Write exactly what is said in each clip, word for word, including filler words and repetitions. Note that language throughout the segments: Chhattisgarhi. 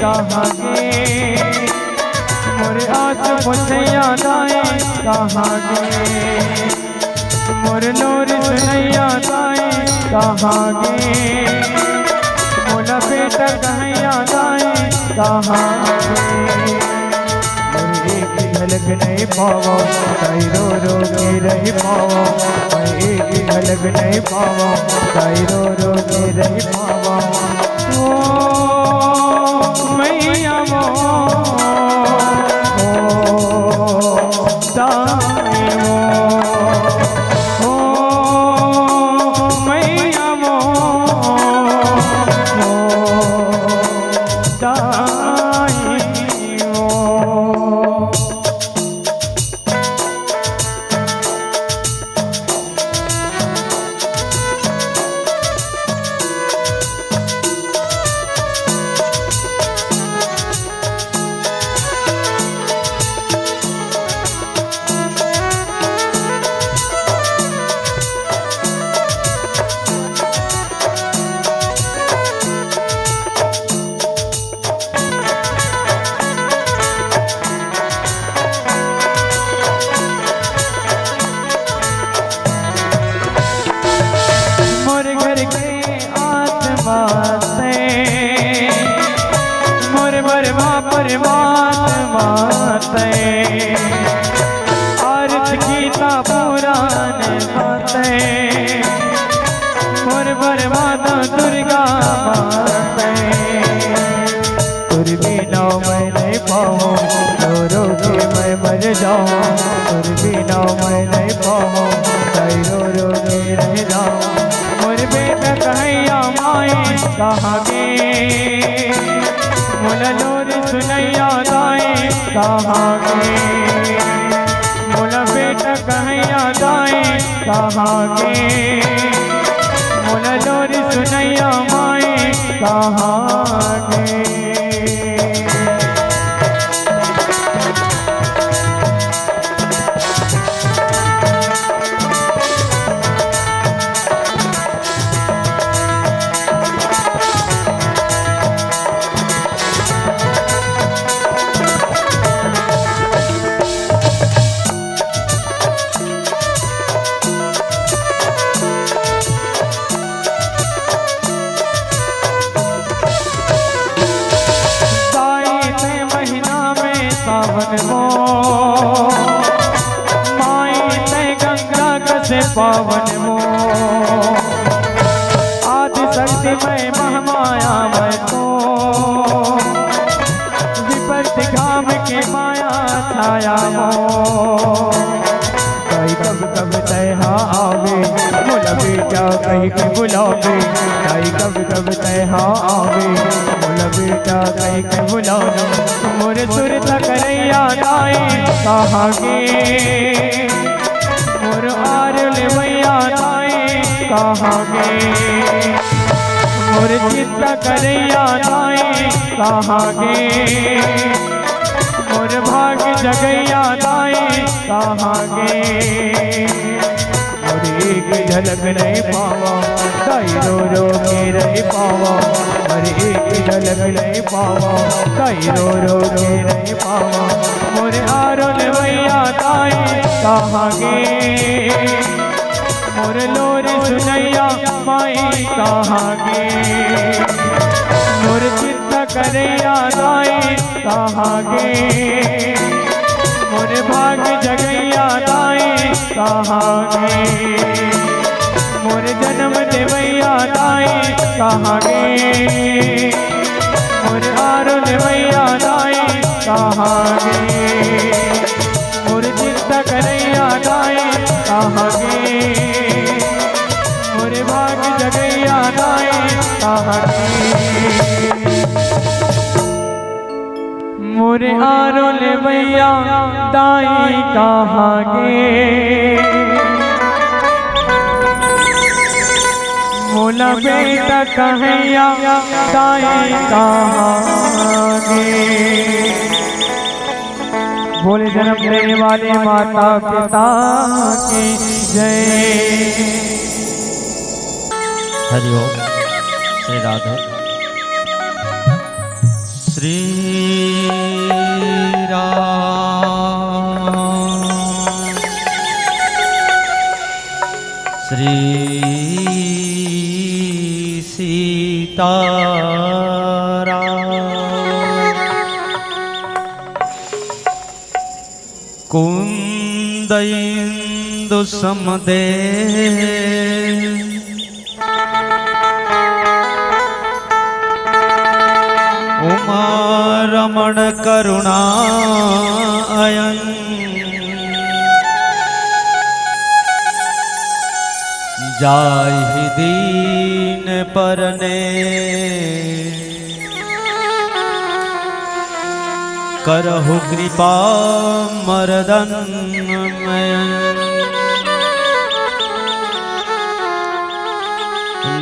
कहाँ गे? मोर आस बुझइया दाई कहाँ गे? मोर लोर सुनइया दाई कहाँ गे? मोला बेटा कहइया दाई कहाँ गे? मोर एक झलक नहीं पावा, दाई रो रो के रहि पावा। मैं एक झलक नहीं पावा, दाई रो रो के रहि पावा। ओ मैया मोर, ओ दाई मोर, ओ मैया मोर, ओ दाई मोर। मोर घर के आत्मा तैं, मोर बरवा परमात्मा तैं, आरत गीता पुराण तैं, मोर बरवा तो दुर्गा माँ तैं। तोर बिना मैं नहीं पाऊँ, रो रो के मैं मर जाऊँ। तोर बिना मैं नहीं पाऊँ, दाई रो रो के रह जाऊँ। मोर बेटा कहैया माई कहाँ गे? मोला लोर सुनैया दाई कहाँ गे? मोला बेटा कहैया दाई कहाँ गे? मोला लोर सुनैया माई कहाँ गे? दाई तैं महीना में सावन मो, माई तैं गंगा कस पावन मो, आदि शक्ति मैं महामाया मैं तो, विपत्ति घाम के माया छाया मो। दाई कब कब तैं हा आवे, मोला बेटा कहि के बुलावे। दाई कब कब तैं हा आवे, मोला बेटा कहि के बुलावे। मोर सुरता करैया दाई कहाँ गे? मोर आर लेवैया दाई कहाँ गे? मोर चिंता करैया दाई कहाँ गे? मोर भाग जगैया दाई कहाँ गे? मोर एक झलक नहीं पावा, दाई रो रो के रह पावा। मोर एक झलक नहीं पावा, दाई रो रो के रह पावा। मोर आरो लेवैया दाई कहाँ गे? मोर लोरी सुनैया माई कहाँ गे? मोर चिंता करैया दाई कहाँ गे? मोर भाग जगैया दाई कहाँ गे? मोर जन्म देवैया दाई कहाँ गे? मोर आरो लेवैया दाई कहाँ गे? मोर चिंता करैया दाई कहाँ गे? मोर भाग जगैया दाई कहाँ गे? मोर आरो लेवैया दाई कहाँ गे? मोला बेटा कहैया दाई कहाँ गे? बोले जन्म देने वाले माता पिता की जय। हरि ओम। श्री राधे। श्री राम, श्री सीताराम। कुन्द इन्दु सम देह, उमा रमण करुणा अयन। जाहि दीन परने, करहु कृपा मरदन मयन।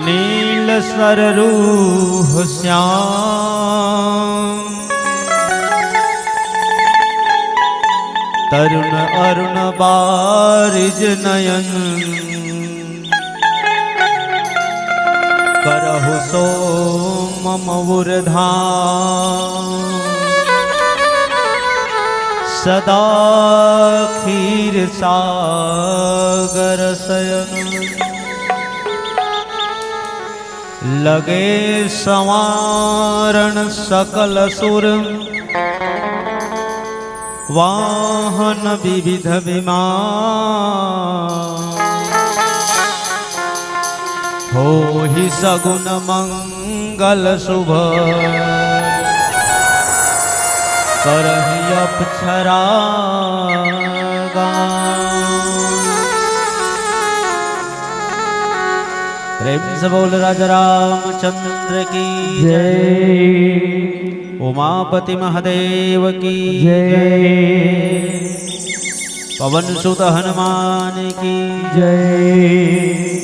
नील सररूह श्याम, तरुण अरुण बारिज नयन। करहु सो मम उर धाम, सदा खीर सागर सयन। लगे संवारण सकल सुर, वाहन विविध विमान। होहि सगुन मंगल शुभ, करहि अप्सरा गान। प्रेम से बोल राजा रामचंद्र की जय। जय। उमापति महादेव की जय। जय। पवन सुत हनुमान की जय।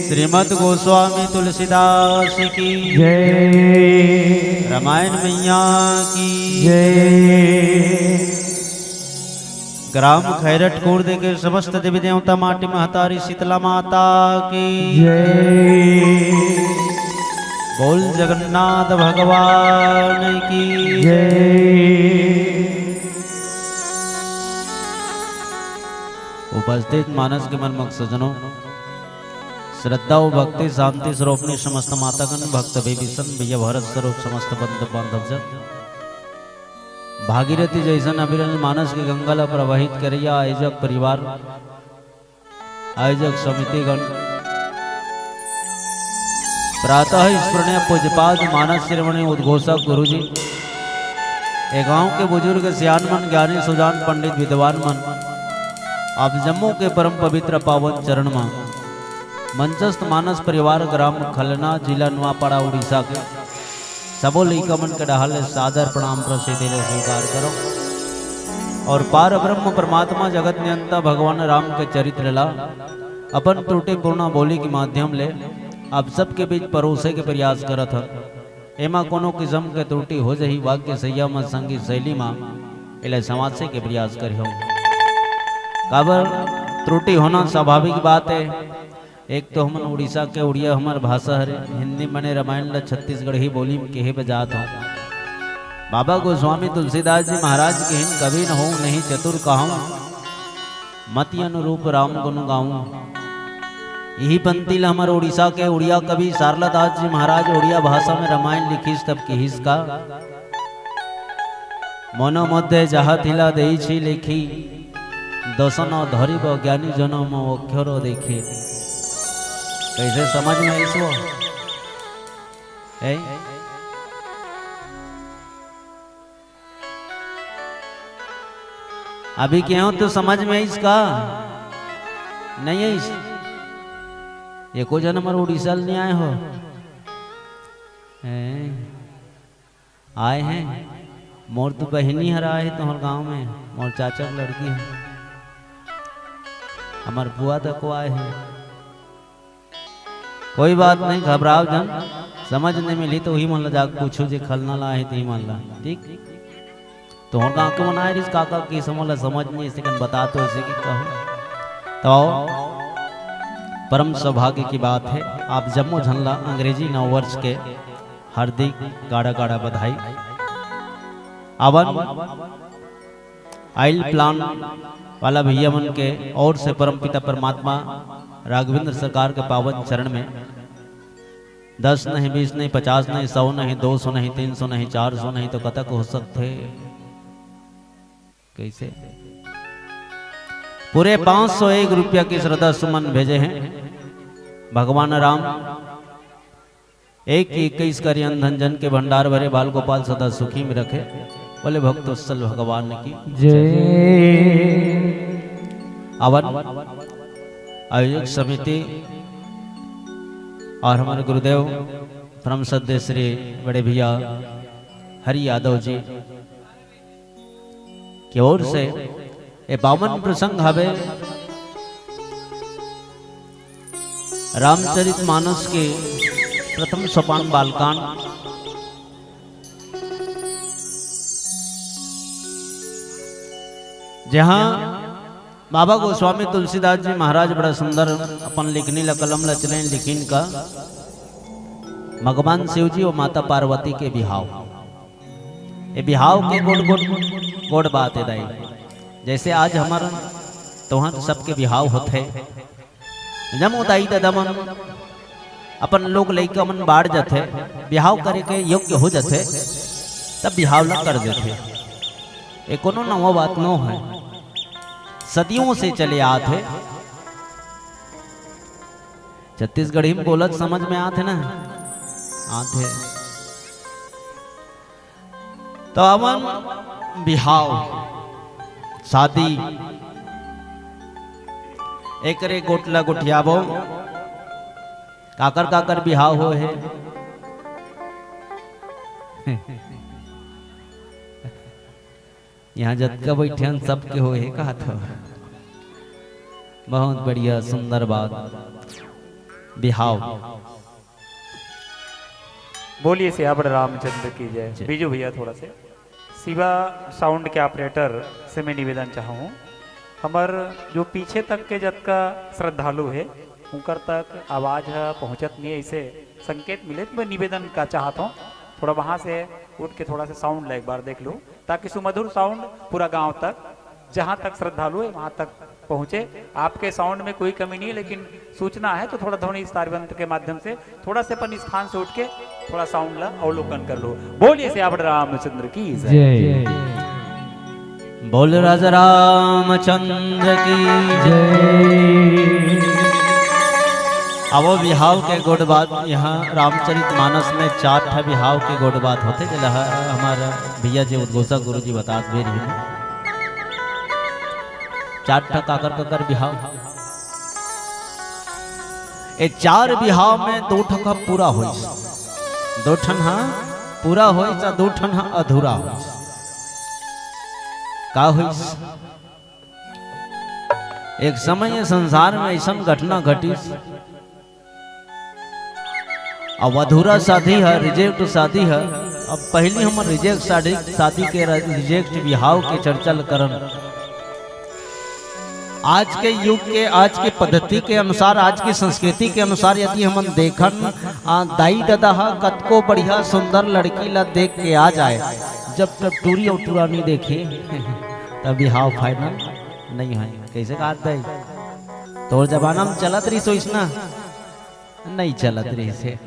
श्रीमद गोस्वामी तुलसीदास की जय। रामायण मैया की जय। ग्राम खैरट खुर्द के समस्त देवी देवता, माटी महतारी शीतला माता की जय। बोल जगन्नाथ भगवान की जय। उपस्थित मानस के मन मक सजनों, श्रद्धा व भक्ति शांति स्वरूपनी समस्त मातागण, भक्त विभीषण भैया भारत स्वरूप समस्त बंधु बांधव जन, भागीरथी जैसन अविरल मानस के गंगा ला प्रवाहित करैया आयोजक परिवार, आयोजक समितिगण, प्रातः स्मरणीय पूज्यपाद मानस शिरोमणि उद्घोषक गुरुजी, ए गांव के बुजुर्ग सियान मन, ज्ञानी सुजान पंडित विद्वान मन, आप जम्मो के परम पवित्र पावन चरण म मंचस्थ मानस परिवार ग्राम खलना, जिला नुआपाड़ा, उड़ीसा के सबो लइका मन के डहार ले सादर प्रणाम प्रसिद्धि ले स्वीकार करो। और पार ब्रह्म परमात्मा जगत नियंता भगवान राम के चरित्र ला अपन त्रुटिपूर्ण बोली के माध्यम ले आप सबके बीच परोसे के प्रयास करत हन। एमा कोनो किसम के त्रुटि हो जही, वाक्य सैया म संगीत शैली म एला संवासे के प्रयास करिहो। काबर त्रुटि होना स्वाभाविक बात हे। एक तो हमन उड़ीसा के उड़िया हमर भाषा हरे, हिंदी मने रामायण ल छत्तीसगढ़ी बोली म केहे बजात हौं। बाबा गोस्वामी तुलसीदास जी महाराज कहिन, कवि न होऊं नहीं चतुर कहाऊं, मति अनुरूप राम गुन गाऊं। इही पंक्ति ल हमर उड़ीसा के उड़िया कवि सारला दास जी महाराज उड़िया भाषा में रामायण लिखिस तब किहिस का, मनो मध्ये जाहा थिला देइछि लेखि, दसन धरिब ज्ञानी जन मम अक्षर देखि। कइसे समझ में आइस वो? ए? अभी केहेंव तो समझ में आइस का? नहीं आइस? एको जन हमर उड़ीसा ल नहीं आए हो? ए? आए हैं। मोर तो बहिनी हर आए हे तोहर गांव में, मोर चाचा के लड़की हे, हमर बुआ तको आए हे। कोई बात नहीं, घबराव झन, समझ नहीं मिली तो उही मन ला जाके पूछो जे खलना ला हे तिही मन ला, ठीक? तोहर गांव के मन आए रिस काका के समझ ला समझ नहीं, इसे कन बता तो इसे की कहो। तो परम सौभाग्य की बात हे, आप जम्मो झन ला अंग्रेजी नववर्ष के हार्दिक गाड़ा गाड़ा बधाई। आवन, आइल प्लान वाला भैया मन के ओर से परमपिता परमात्मा राघवेंद्र सरकार के पावन चरण में दस नहीं, बीस नहीं, पचास नहीं, सौ नहीं, दो सौ नहीं, तीन सौ नहीं, चार सौ नहीं, तो कतक हो सकथे? कैसे पूरे पाँच सौ एक रुपया के श्रद्धा सुमन भेजे हैं। भगवान राम एक की इक्कीस करियन धन, जन के भंडार भरे, बाल गोपाल सदा सुखी में रखे। बोले भक्तवत्सल भगवान की जय। आवन आयोजक समिति और हमारे गुरुदेव परम श्रद्धेय श्री बड़े भैया हरि यादव जी की ओर से ये पावन प्रसंग हवे रामचरित मानस के प्रथम सोपान बालकांड, जहाँ बाबा गोस्वामी तुलसीदास जी महाराज बड़ा सुंदर अपन लिखनी ला कलम ला चलें लिखिन का भगवान शिव जी और माता पार्वती के बिहाव। ये बिहाव के गोड़ गोड़ गोड़ बात है दाई। जैसे आज हमार तोहर सबके बिहाव होथे, जब वो दाई ददा मन अपन लोग लइका मन बाढ़ जाथे, बिहाव करे के योग्य हो जाथे, तब बिहाव ला कर देथे। ये कोनो नवा बात नो है, सदियों से चले आत है। छत्तीसगढ़ी में बोलत समझ में आत है ना? आत है। तो अवन बिहाव, शादी, एकरे गोठला गोठियाबो। काकर काकर बिहाव हो हे? यहाँ जतका बैठे हन, सबके हो हे, कहा था। बहुत बढ़िया, सुंदर बात। बिहाव। बोलिए सियावर रामचंद्र की जय। जय। बीजू भैया, थोड़ा से शिवा साउंड के ऑपरेटर से मैं निवेदन चाहूँ, हमर जो पीछे तक के जतका श्रद्धालु हे, उनकर तक आवाज ह पहुँचत नहीं है, इसे संकेत मिले तो मैं निवेदन का चाहत हूँ, थोड़ा वहाँ से उठ के थोड़ा सा साउंड ला एक बार देख लूँ, ताकि सुमधुर साउंड पूरा गांव तक, जहाँ तक श्रद्धालु है वहाँ तक पहुँचे। आपके साउंड में कोई कमी नहीं है, लेकिन सूचना है तो थोड़ा ध्वनि विस्तार यंत्र के माध्यम से थोड़ा से अपन स्थान से उठ के थोड़ा साउंड ला अवलोकन कर लो। बोलिए सियावर रामचंद्र की जय। जय। बोल राजा रामचंद्र की जय। अब वो बिहाव के गोठ बात, यहाँ रामचरित मानस में चार ठा बिहाव के गोठ बात होथे, जेला ह-, हमारा भैया जी उद्घोषक गुरु जी बतात भी रही हैं। चार ठा काकर काकर बिहाव। ए चार बिहाव में दो ठा का पूरा होइस, दो ठन हा पूरा होइस, आ दो ठन हा अधूरा होइस। का होइस? एक समय ये संसार में ऐसन घटना घटिस, अब अधूरा शादी है, रिजेक्ट शादी है। अब पहली हमर रिजेक्ट शादी, शादी के र-, रिजेक्ट बिहाव के चर्चा ल करन। आज के युग के, आज के पद्धति के अनुसार, आज की संस्कृति के अनुसार यदि हमन देखन, आ, दाई ददा ह कतको बढ़िया सुंदर लड़की ला देख के आ जाए, जब तक टूरी अउ टूरा नहीं देखे, तब बिहाव final नहीं है। कैसे कहा दाई? तोर जमाना में चलत रहिस ओइसना? नहीं चलत रहिस हे।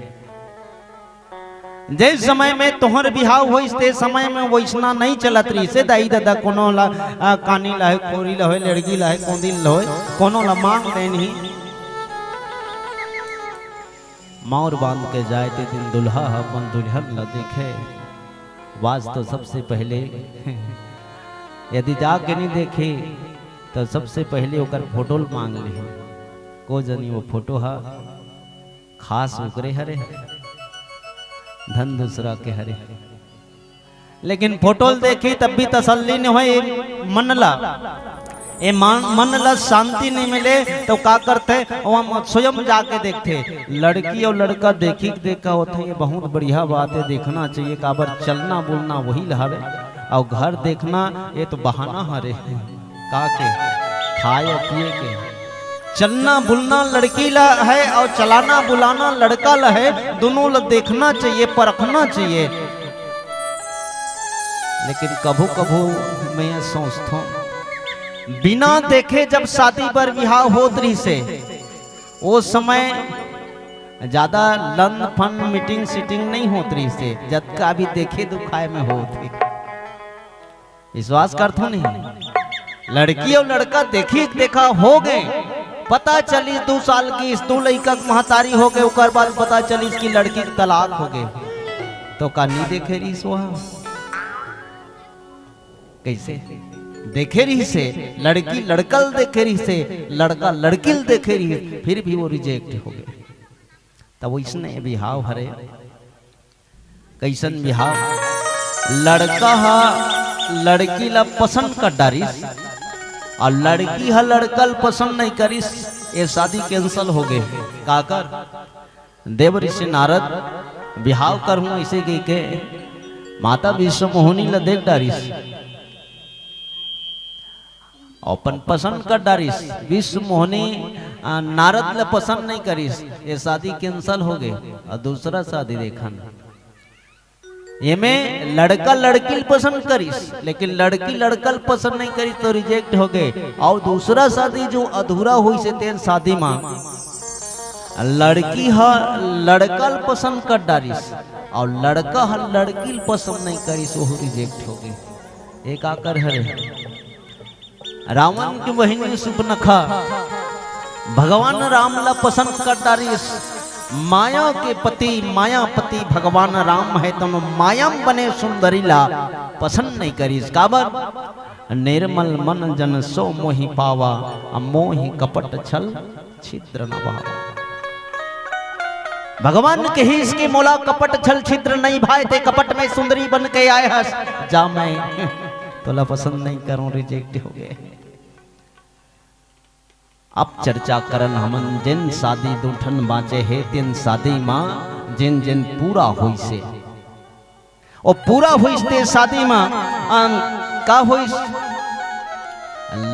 जे समय में तोहर बिहाव होइस, ते समय में वइसना नहीं चलत रहिस हे। दाई ददा कोनो ला, आ, कानी ला होय, खोरी ला होय, लड़की ला होय, कोंदी ला होय, कोनो ला मांग लेन ही। मौर बांध के जाए ते दिन दुल्हा ह अपन दुल्हन ला देखे। वाज तो सबसे पहले यदि जाके नहीं देखे, तो सबसे पहले ओकर फोटो ल मांग ले। को जनी वो फोटो ह खास ओकरे हरे, धन दूसरा के हरे। लेकिन फोटो ल देखी तब भी तसल्ली नहीं होय मन ला। ए मन, मन ला शांति नहीं मिले तो का करथे? वो हम स्वयं जाके देखथे। लड़की और लड़का देखी के देखा होथे, ये बहुत बढ़िया बात है, देखना चाहिए। काबर चलना बोलना वही ल हवे, और घर देखना ये तो बहाना हरे। का के? खाए और पिए के। चलना बुलना लड़की ला है और चलाना बुलाना लड़का ला है, दोनों ला देखना चाहिए, परखना चाहिए। लेकिन कभू कभू मैं ये सोचथों, बिना देखे जब शादी बर बिहाव होत रहिसे, ओ समय ज्यादा लंद फंद मीटिंग सीटिंग नहीं होत रहिसे, जतका भी देखे दुखाए में होत हे। विश्वास करथो नहीं? लड़की अउ लड़का देखी देखा हो गए, पता चलिस दू साल की, दू लइका के महतारी हो गए, ओकर बाद पता चलिस कि लड़की के तलाक हो गए। तो का नहीं देखे रहिस वह? कैसे देखे रहिसे? लड़की लड़का ल देखे रहिसे, लड़का लड़की ल देखे रहिस, फिर भी वो रिजेक्ट हो गए। तब वइसने बिहाव हरे। कैसन बिहाव? लड़का ह लड़की ला पसंद कर डारिस अउ लड़की ह लड़का ल पसंद नहीं करिस, ये शादी कैंसिल हो गए। काकर? देव ऋषि नारद बिहाव करहूं ऐसे कह के माता विश्व मोहनी ला देख डारिस, अपन पसंद कर डारिस। विश्व मोहनी, आ, नारद ला पसंद नहीं करिस, ये शादी कैंसिल हो गए। अउ दूसरा शादी देखन, एमे लड़का लड़की ल पसंद करिस, लेकिन लड़की लड़का ल पसंद नहीं करिस, तो रिजेक्ट हो गए। अउ दूसरा शादी जो अधूरा होइसे तेन शादी मा लड़की ह लड़का ल पसंद कर डारिस अउ लड़का ह लड़की ल पसंद नहीं करिस, वहू रिजेक्ट हो गए। एक आकर हरे रावण के बहिनी सुपनखा भगवान राम ला पसंद कर डारिस। माया के पति, मायापति भगवान राम हे, तनो माया म बने सुंदरी ला पसंद नहीं करिस। काबर? निर्मल मन जन सो मोहि पावा, अ मोहि कपट छल छिद्र न भावा। भगवान कहिस कि मोला कपट छल छिद्र नहीं भाए, ते कपट में सुंदरी बन के आए हस, जा मैं तोला पसंद नहीं करूं, रिजेक्ट हो गए। अब चर्चा करन हमन, जेन शादी दू ठन बांचे हे, तेन शादी मा जेन जेन पूरा होइसे, ओ पूरा होइस ते शादी मा, अन, का होइस?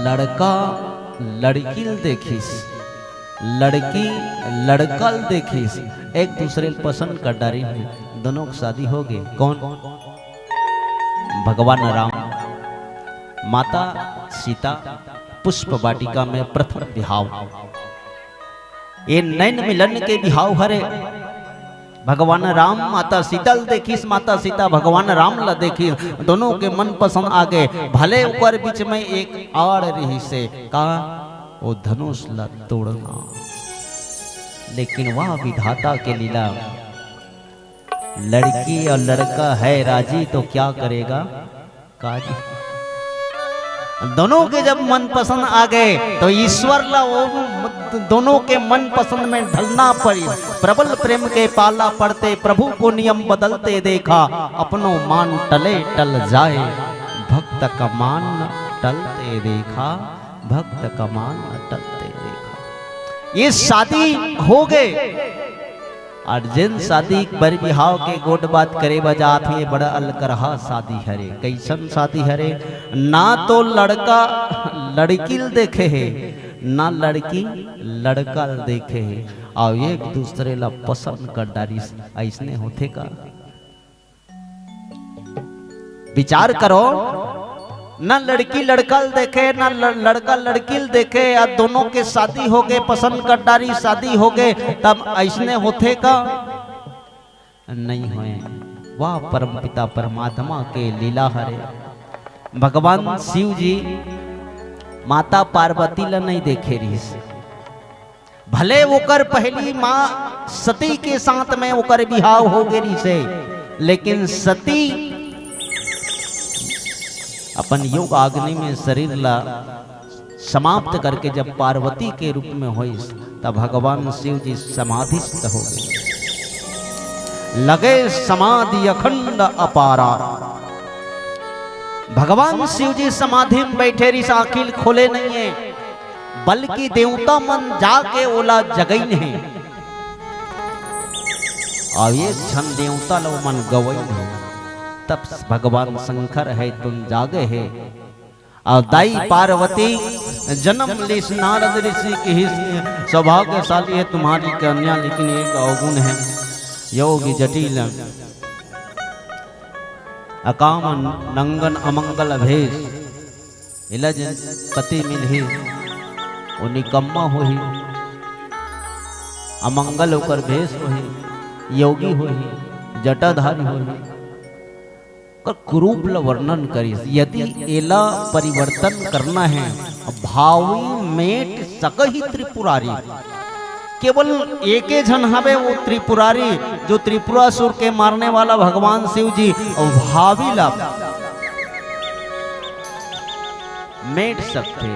लड़का लड़की ल देखिस, लड़की लड़का ल देखिस, एक दूसरे ल पसंद कर डारिन, दोनों के शादी हो गए। कौन? भगवान राम, माता सीता, पुष्प वाटिका में प्रथम बिहाव। ये नैन मिलन के बिहाव हरे। भगवान राम माता सीता ल देखिस, माता सीता भगवान राम ला देखिस, दोनों के मन पसंद आ गए। भले ओकर बीच में एक आड़ रहिसे, का? वो धनुष ला तोड़ना। लेकिन वह विधाता के लीला, लड़की और लड़का है राजी तो क्या करेगा? काजी। दोनों के जब मन पसंद आ गए तो ईश्वर ला वो दोनों के मन पसंद में ढलना पड़ी। प्रबल प्रेम के पाला पड़ते प्रभु को नियम बदलते देखा, अपनो मान टले टल जाए, भक्त का मान टलते देखा, भक्त का मान टलते देखा। ये शादी हो गए, अउ जेन शादी बर बिहाव के गोठ बात करे बर जात हे, बड़ा अलकरहा शादी हरे। कइसन शादी हरे? ना तो लड़का लड़की ल देखे हे, ना लड़की लड़का ल देखे हे, अउ एक दूसरे ला पसंद कर डारिस। अइसने होथे का? विचार करो, ना लड़की लड़का ल देखे, ना ल-, लड़का लड़की ल देखे, या दोनों के शादी हो गए, पसंद कर डारी, शादी हो गए, तब अइसने होथे का? नहीं होए। वाह, परमपिता परमात्मा के लीला हरे। भगवान शिव जी माता पार्वती ल नहीं देखे रहिस, भले ओकर पहली माँ सती के साथ में ओकर बिहाव हो गे रिहिसे, लेकिन सती अपन योग अग्नि में शरीर ला समाप्त करके जब पार्वती के रूप में होइस, तब भगवान शिव जी समाधिस्थ हो गए, लगे समाधि अखंड अपारा। भगवान शिव जी समाधि में बैठे रिहिस, आँखी ल खोले नहीं है, बल्कि देवता मन जाके ओला जगइन हे, अउ एक झन देवता ल ओमन गवइन हे। तब भगवान शंकर हे, तुम जागे हे। अउ दाई पार्वती जनम लीस, नारद ऋषि किहिस, सौभाग्यशाली है तुम्हारी कन्या, लेकिन एक अवगुण है, योग जटिल। अकाम नंगन अमंगल भेष, एला जेन पति मिलही, ओ निकम्मा होही, अमंगल ओकर भेष होही, योगी होही, जटाधारी होही। ओकर कुरूप ल वर्णन करिस। यदि एला परिवर्तन करना हे, भावी मेट सकही त्रिपुरारी। केवल एके झन हवे वो त्रिपुरारी, जो त्रिपुरासुर के मारने वाला भगवान शिव जी, भावी ला मेट सकथे।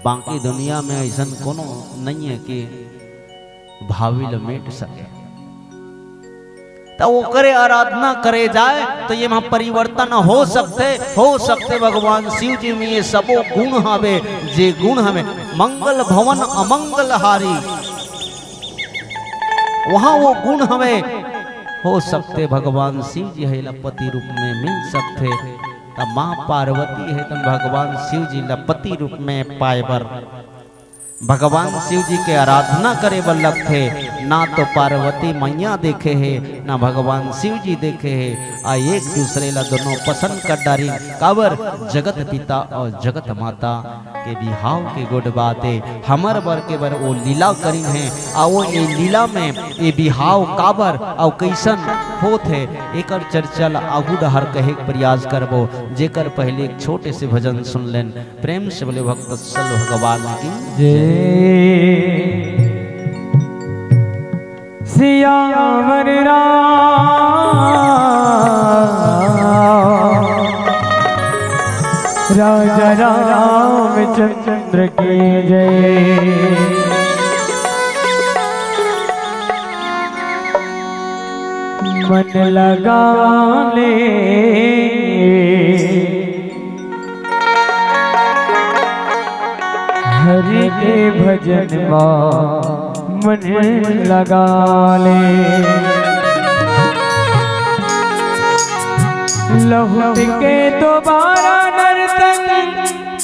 बाकी दुनिया में अइसन कोनो नइ हे कि भावी ल मेट सके। त ओकरे आराधना करे जाए, त एमा परिवर्तन हो सकथे, हो सकथे भगवान शिव जी में ये सबो गुण हवे, जे गुण हवे मंगल भवन अमंगल हारी, वहाँ वो गुण हवे, हो सकथे भगवान शिव जी ह एला पति रूप में मिल सकथे। त माँ पार्वती हे, त भगवान शिव जी ला पति रूप में पाए बर भगवान शिव जी के आराधना करे बर लगथे। ना तो पार्वती मैया देखे हे, ना भगवान शिव जी देखे हे। आ एक दूसरे ला दोनों पसंद कर डारिन। काबर? जगत पिता और जगत माता के बिहाव के गोठ बात हे। हमर बर के बर वो लीला करिन हे। आ वो ए लीला में ये बिहाव काबर अउ कइसन होत हे, एकर चर्चा ला आगू डहर कहे के प्रयास करबो। जेकर पहले एक छोटे से भजन सुन लेन। प्रेम से बोले भक्त वत्सल भगवान की जय। सियावर राम राजा रामचंद्र की जय। मन लगा ले हरि के भजन मा, मन लगा ले। लहुट के दोबारा नर्तन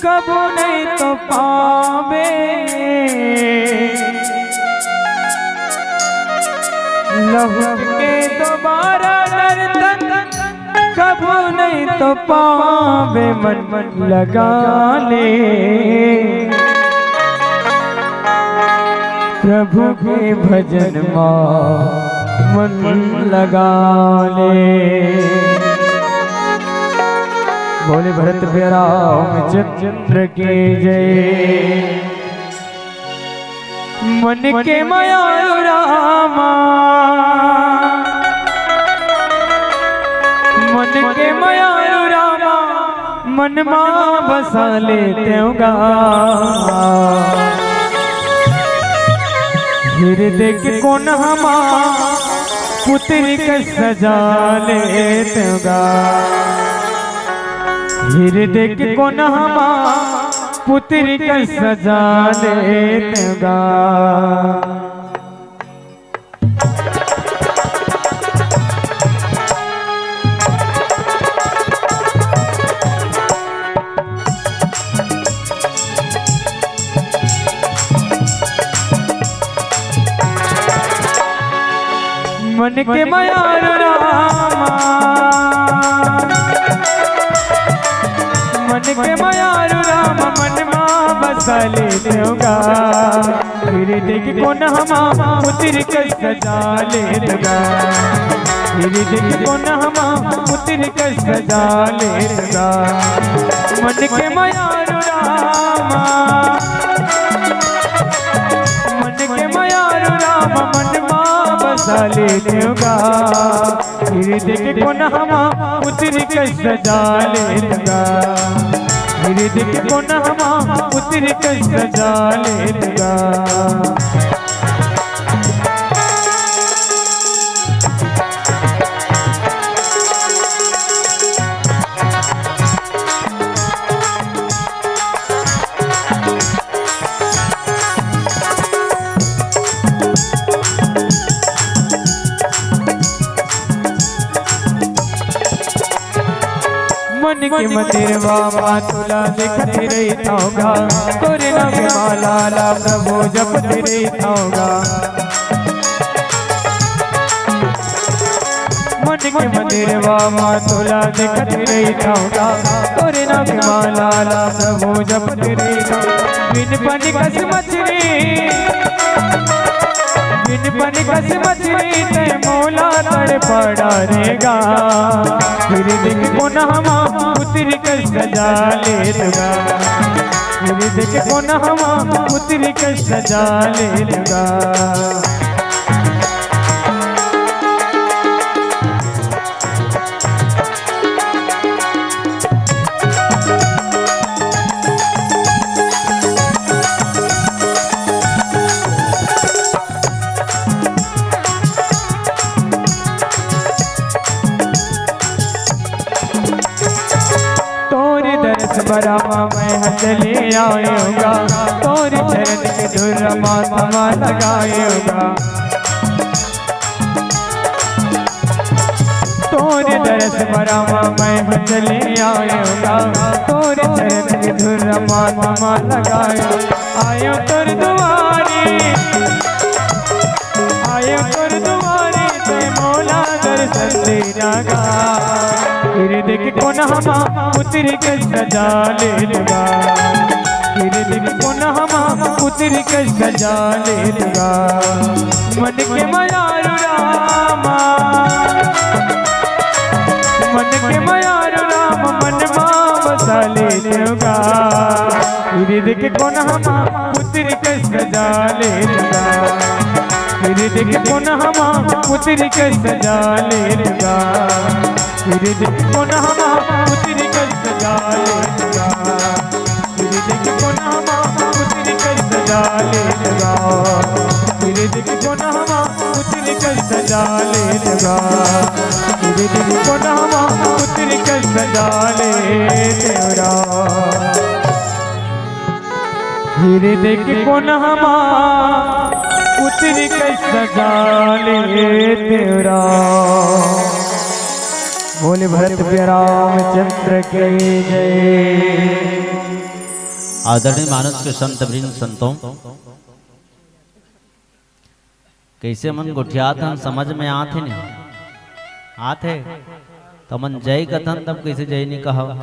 कबू नहीं तो पावे। लहुट के दोबारा नर्तन कबू नहीं तो पावे। मन, मन लगा ले प्रभु के भजन मा, मन लगा ले। बोले भरत प्यारा रामचंद्र की जय। मन के मयारू रामा, मन के मयारू रामा, मन मा बसा लेतेव गा। हृदय के कोनहा मा पुतरी के सजा लेतेव गा। हृदय के कोनहा मा पुतरी के सजा लेतेव गा। मन के मयारू रामा, मन के मयारू रामा, मन मा बसा लेतेव गा। हृदय के कोनहा मा पुतरी के सजा लेतेव गा। हृदय के कोनहा मा पुतरी के सजा लेतेव गा। मन के मयारू रामा, मन के मयारू रामा, मन मा बसा लेतेव गा। हृदय के कोनहा मा पुतरी के सजा लेतेव गा। हृदय के कोनहा मा पुतरी के सजा लेतेव गा। मन के मंदिरवा मा तोला लिखत रहिथव गा, तोरे नाम के माला ला प्रभु जपत रहिथव गा। मन के मंदिरवा मा तोला देखत रहिथँव गा, तोरे नाम के माला ला प्रभु जपत रहिथँव। बिन पानी कस मछरी, बिन पानी कस मछरी, तैं मोला तड़पा डारे गा। फिर देख कोनहा मा पुतरी कस सजा लेत गा। फिर देख कोनहा मा पुतरी कस सजा लेत गा। तोरे दरस बरा मा मैं ह चले आएँव गा, तोरे चरन के धुरा मा माथा लगाएँव गा। तोरे दरस बरा मा मैं ह चले आएँव गा, तोरे चरन के धुरा मा माथा लगाएँव। आएँव तोर दुआरी, आएँव तोर दुआरी, तैं मोला दरसन दे ना गा। फिर देख कोनहा मा पुतरी कस सजा लेत गा। फिर देख कोनहा मा पुतरी कस सजा लेत गा। मन के मयारू रामा, मन के मयारू रामा, मन मा बसा लेत गा। फिर देख कोनहा मा पुतरी कस सजा लेत गा। फिर देख कोनहा मा पुतरी कस सजा लेत गा। फिर देख कोनहा मा पुतरी कस सजा लेत गा। फिर देख कोनहा मा पुतरी कस सजा लेत गा। फिर देख कोनहा मा पुतरी कस सजा लेत गा। फिर देख कोनहा मा पुतरी कस सजा लेत गा। फिर देख कोनहा मा पुतरी कस सजा लेत गा। बोले भरत प्रिय रामचंद्र की जय। आदरणीय मानस के संत वृंद संतों, कइसे मन गोठियात हन, समझ में आत हे नहीं? आत हे? त मन जय कथन, तब कइसे जय नहीं कहव?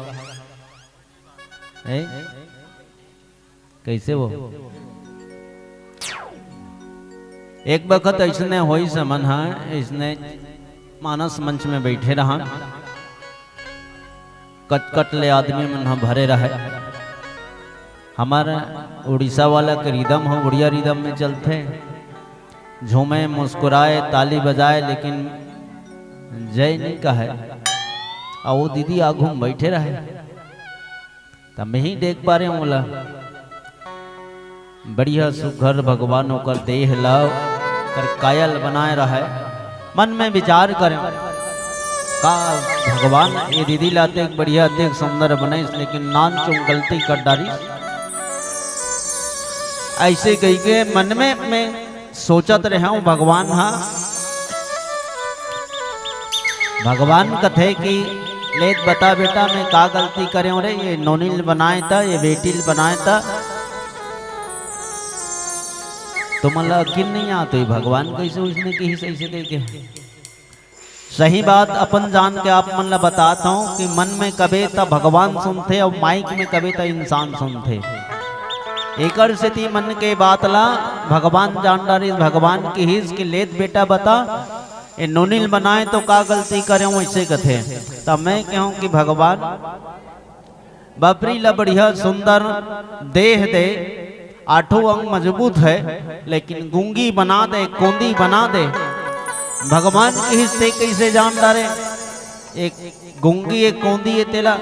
ए? कइसे वो? एक बखत अइसने होइस, हमन ह अइसने मानस मंच में बइठे रहन, कट-कट ले आदमी मन ह भरे रहय। हमर उड़ीसा वाला के रिदम ह, उड़िया रिदम में चलथे, झूमे, मुस्कुराए, ताली बजाए, लेकिन जय नहीं कहय। अउ वो दीदी आघू में बइठे रहय। त मैं ही देख पा रहे हूँ ओला। बढ़िया सुघर भगवान ओकर देह ला, ओकर काया ल बनाए रहय। मन में विचार करेंव, का भगवान ये दीदी ला अतेक बढ़िया, अतेक सुंदर बनाइस, लेकिन नानचुन गलती कर डारिस। अइसे कहिके मन में मैं सोचत रहेंव, भगवान ह, भगवान कथे कि, "ले त बता बेटा, मैं का गलती करेंव रे, ये नोनी ल बनाए त, ये बेटी ल बनाए त?" तुमन ला अकिल नहीं आत होही, भगवान कइसे उसने किहिस अइसे कहिके। सही बात अपन जान के आप मन ला बतात हंव कि मन में कबे त भगवान सुनथे अउ माइक में कबे त इंसान सुनथे। एकर सेती मन के बात ला भगवान जान डारिस, भगवान किहिस कि, "ले त बेटा बता, ए नोनी ल बनाए त का गलती करेंव?" अइसे कथे। त मैं कहंव कि भगवान, बपरी ला बढ़िया सुंदर देह दे, आठों अंग मजबूत हे, लेकिन गूंगी बना दे, कोंदी बना दे। भगवान किहिस ते कइसे जान डारे? एक गूंगी, एक कोंदी हे तेला।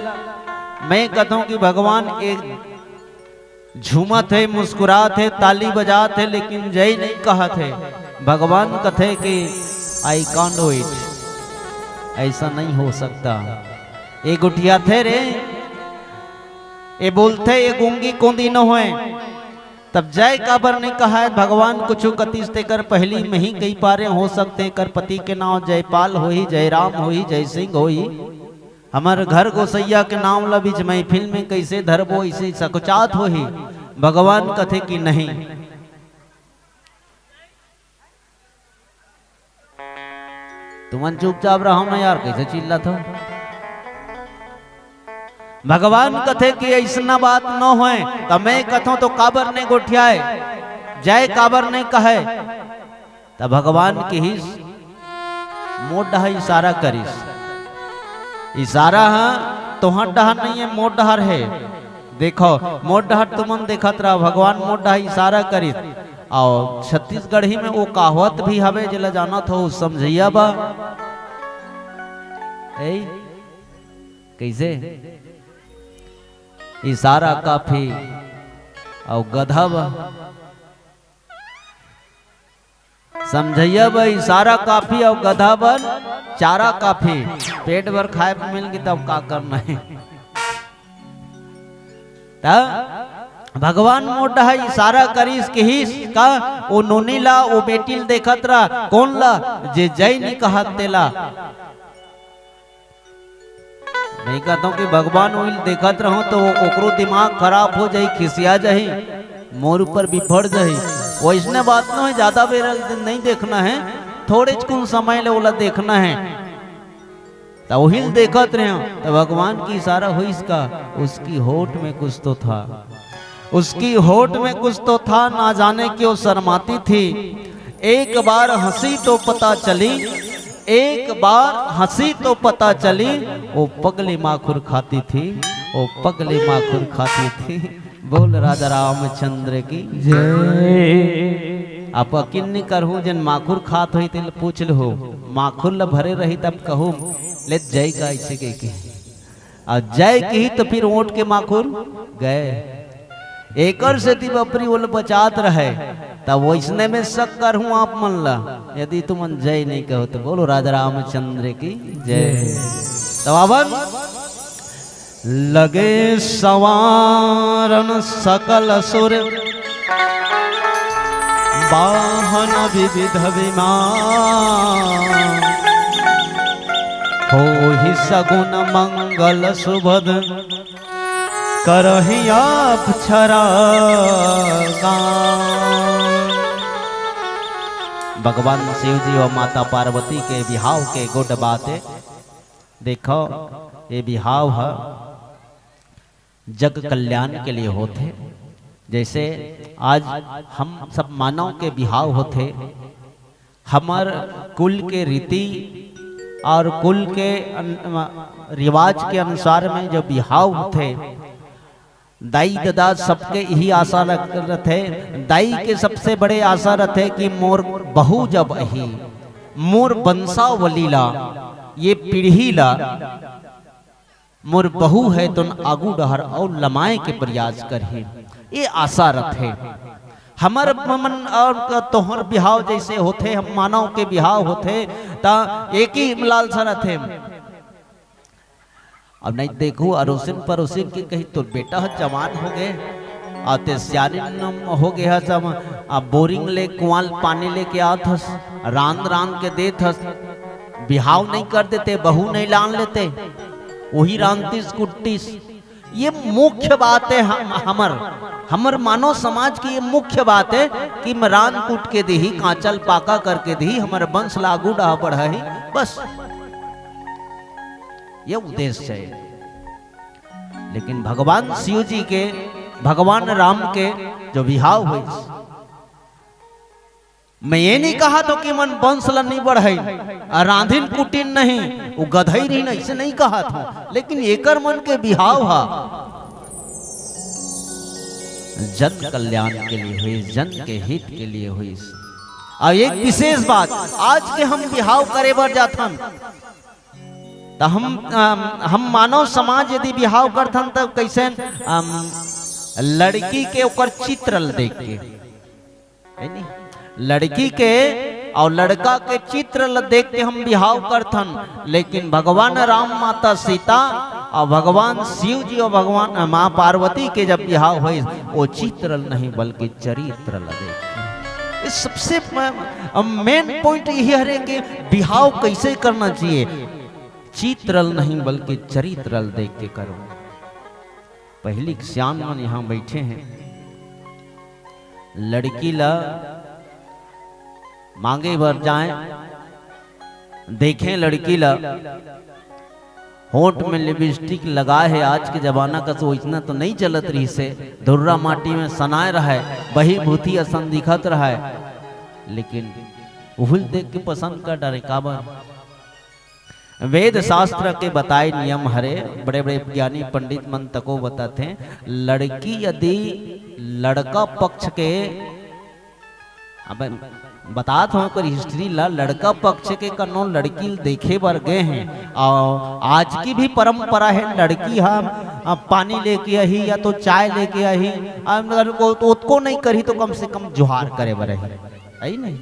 मैं कथंव कि भगवान एक झूमत हे, मुस्कुरात हे, ताली बजात हे, लेकिन जय नहीं कहत हे। भगवान कथे कि, "I can't do it।" अइसा नहीं हो सकता। ए गोठियाथे रे, ए बोलथे, ए गूंगी कोंदी न होय, तब जय काबर नहीं कहय? भगवान कुछु कतिस तेकर पहिली में ही कहि पारे, हो सकथे एकर पति के नांव जयपाल होही, जयराम होही, जयसिंह होही। हमर घर गोसइया के नांव ला बीच महफिल में कइसे धरबो, अइसे सकुचात होही। भगवान कथे कि नहीं। तुमन चुपचाप रहो ना यार, कैसे चिल्लात हो? भगवान कथे कि ऐसना बात न होय, त मैं कथों तो काबर नहीं गोठियाय, जय काबर नहीं कहे। त भगवान किहिस, मोर डहा इशारा करिस। इशारा ह तोहर डहा नहीं है, मोर डहर है। देखो, मोर डहर तुमन देखत रहा, भगवान मोर डहा इशारा करिस। अउ छत्तीसगढ़ी में वो कहावत भी हवे, जेला जानत हो, समझइया बा। ए, कैसे? इशारा काफी अउ गधा बा। समझइया बा, इशारा काफी अउ गधा बन चारा काफी। पेट भर खाए मिल गई, तब का करना है? त भगवान मोर डहा इशारा करिस, किहिस का, ओ नोनी ला, ओ बेटी ल देखत रहा, कोन ला? जे जय नी कहत तेला। नहीं कहता हूँ कि भगवान ओइल देखत रहो तो ओकरो दिमाग खराब हो जाही, खिसिया जाही, मोर ऊपर बिफड़ जाही। वैसने बात न है, ज्यादा बेर नहीं देखना है, थोड़े कुन समय ले ओला देखना है। त ओहिल देखत रहे हो, त भगवान की इशारा होइस का, उसकी होठ में कुछ तो था, उसकी होठ में कुछ तो था, ना जाने क्यों शर्माती थी। एक बार हंसी तो पता चली, एक बार हंसी तो पता चली, वो पगली माखुर खाती थी, वो पगली माखुर खाती थी। बोल राजा रामचंद्र की जय। आप यकीन नहीं करहू, जन माखुर खात होही, तेल पूछ लहू, माखुर ल भरे रही, तब कहू, ले जय का ऐसे कह के। अउ जय किही तो फिर ओट के माखुर गए। एकर सेती बपरी ओला बचात रहे। तब वैसने में शक करहूं आप मन ला, यदि तुमन जय नहीं कहो तो। बोलो राजा रामचंद्र की जय। जय। तब आवन लगे संवारन सकल सुर वाहन विविध विमान। होहि सगुन मंगल सुभद करहि आप छरा गान। भगवान शिव जी अउ माता पार्वती के बिहाव के गुड बात हे। देखो, ये बिहाव ह जग कल्याण के लिए होथे। जैसे आज हम सब मानव के बिहाव होथे, हमर कुल के रीति अउ कुल के अन-, रिवाज के अनुसार में जो बिहाव होथे, दाई ददा सबके यही आशा रख-, रथे। दाई के सबसे बड़े आशा रथे कि मोर बहू जब अही, मोर वंशावली ला, ये पीढ़ी ला, मोर बहू हे तो आगू डहर अउ लमाए के प्रयास करही, ये आशा रथे। हमर मन अउ तोहर बिहाव जैसे होथे, हम मानव के बिहाव होथे, त एक ही लालसा रथे। अब नहीं देखू, अरोसिन परोसिन के कही, "तोर बेटा ह जवान हो गे, अउ ते सियानिन हो गे हस, अब बोरिंग ले कुआं ले पानी लेके आत हस, रांध रांध के देत हस, बिहाव नहीं कर देते, बहू नहीं लान लेते, वही रांधतिस कुटतिस।" ये मुख्य बात हे हम, हमर, हमर मानव समाज की ये मुख्य बात हे कि मैं रांध कूट के देही, कांचा ल पाका करके देही, हमर वंश ला आगू डहा बढ़ाही, बस। ये उद्देश्य हे। लेकिन भगवान शिव जी के, भगवान राम के जो बिहाव होइस, मैं ये नहीं कहत हों कि मन वंश ला नहीं बढ़ाई, अउ रांधिन कुटिन नहीं, वो गधई रहिन, ऐसे नहीं कहत हों, लेकिन एकर मन के बिहाव हा जन कल्याण के लिए होइस, जन के हित के लिए होइस। अउ एक विशेष बात, आज के हम बिहाव करे बर जाथन, त हम, अम, हम मानव समाज यदि बिहाव करथन, त कैसे, अम, लड़की के ओकर चित्र ल देख के, हे नी? लड़की के अउ लड़का के चित्र ल देख के हम बिहाव करथन, लेकिन भगवान राम, माता सीता अउ भगवान शिव जी अउ भगवान, अ, माँ पार्वती के जब बिहाव होइस, वो चित्र ल नहीं बल्कि चरित्र ल देख के। ये सबसे म-, अ, main point यही हरे कि बिहाव कैसे करना चाहिए। चित्र ल नहीं बल्कि चरित्र ल देख के करो। पहिली के सियान मन यहाँ बैठे हे, लड़की ला मांगे बर जाए, देखें लड़की ला, होंठ में लिपस्टिक लगाए हे। आज के जमाना कस वइसना तो नइ चलत रहिस हे, धुर्रा माटी में सनाए रहय, बही भूथी असन दिखत रहय, लेकिन उहिल देख के पसंद कर डारे। काबर? वेद शास्त्र के बताए नियम हरे, बड़े-बड़े ज्ञानी पंडित मन तको बताथे, लड़की यदि लड़का पक्ष के, अब बतात हंव ओकर history ला, लड़का पक्ष के कनो लड़की ल देखे बर गे हे, अउ आज की भी परंपरा हे, लड़की ह, अ, पानी लेके आही या तो चाय लेके आही, अ, अगर वो तो ओतको नइ करही तो कम से कम जोहार करे बर आही, है नहीं?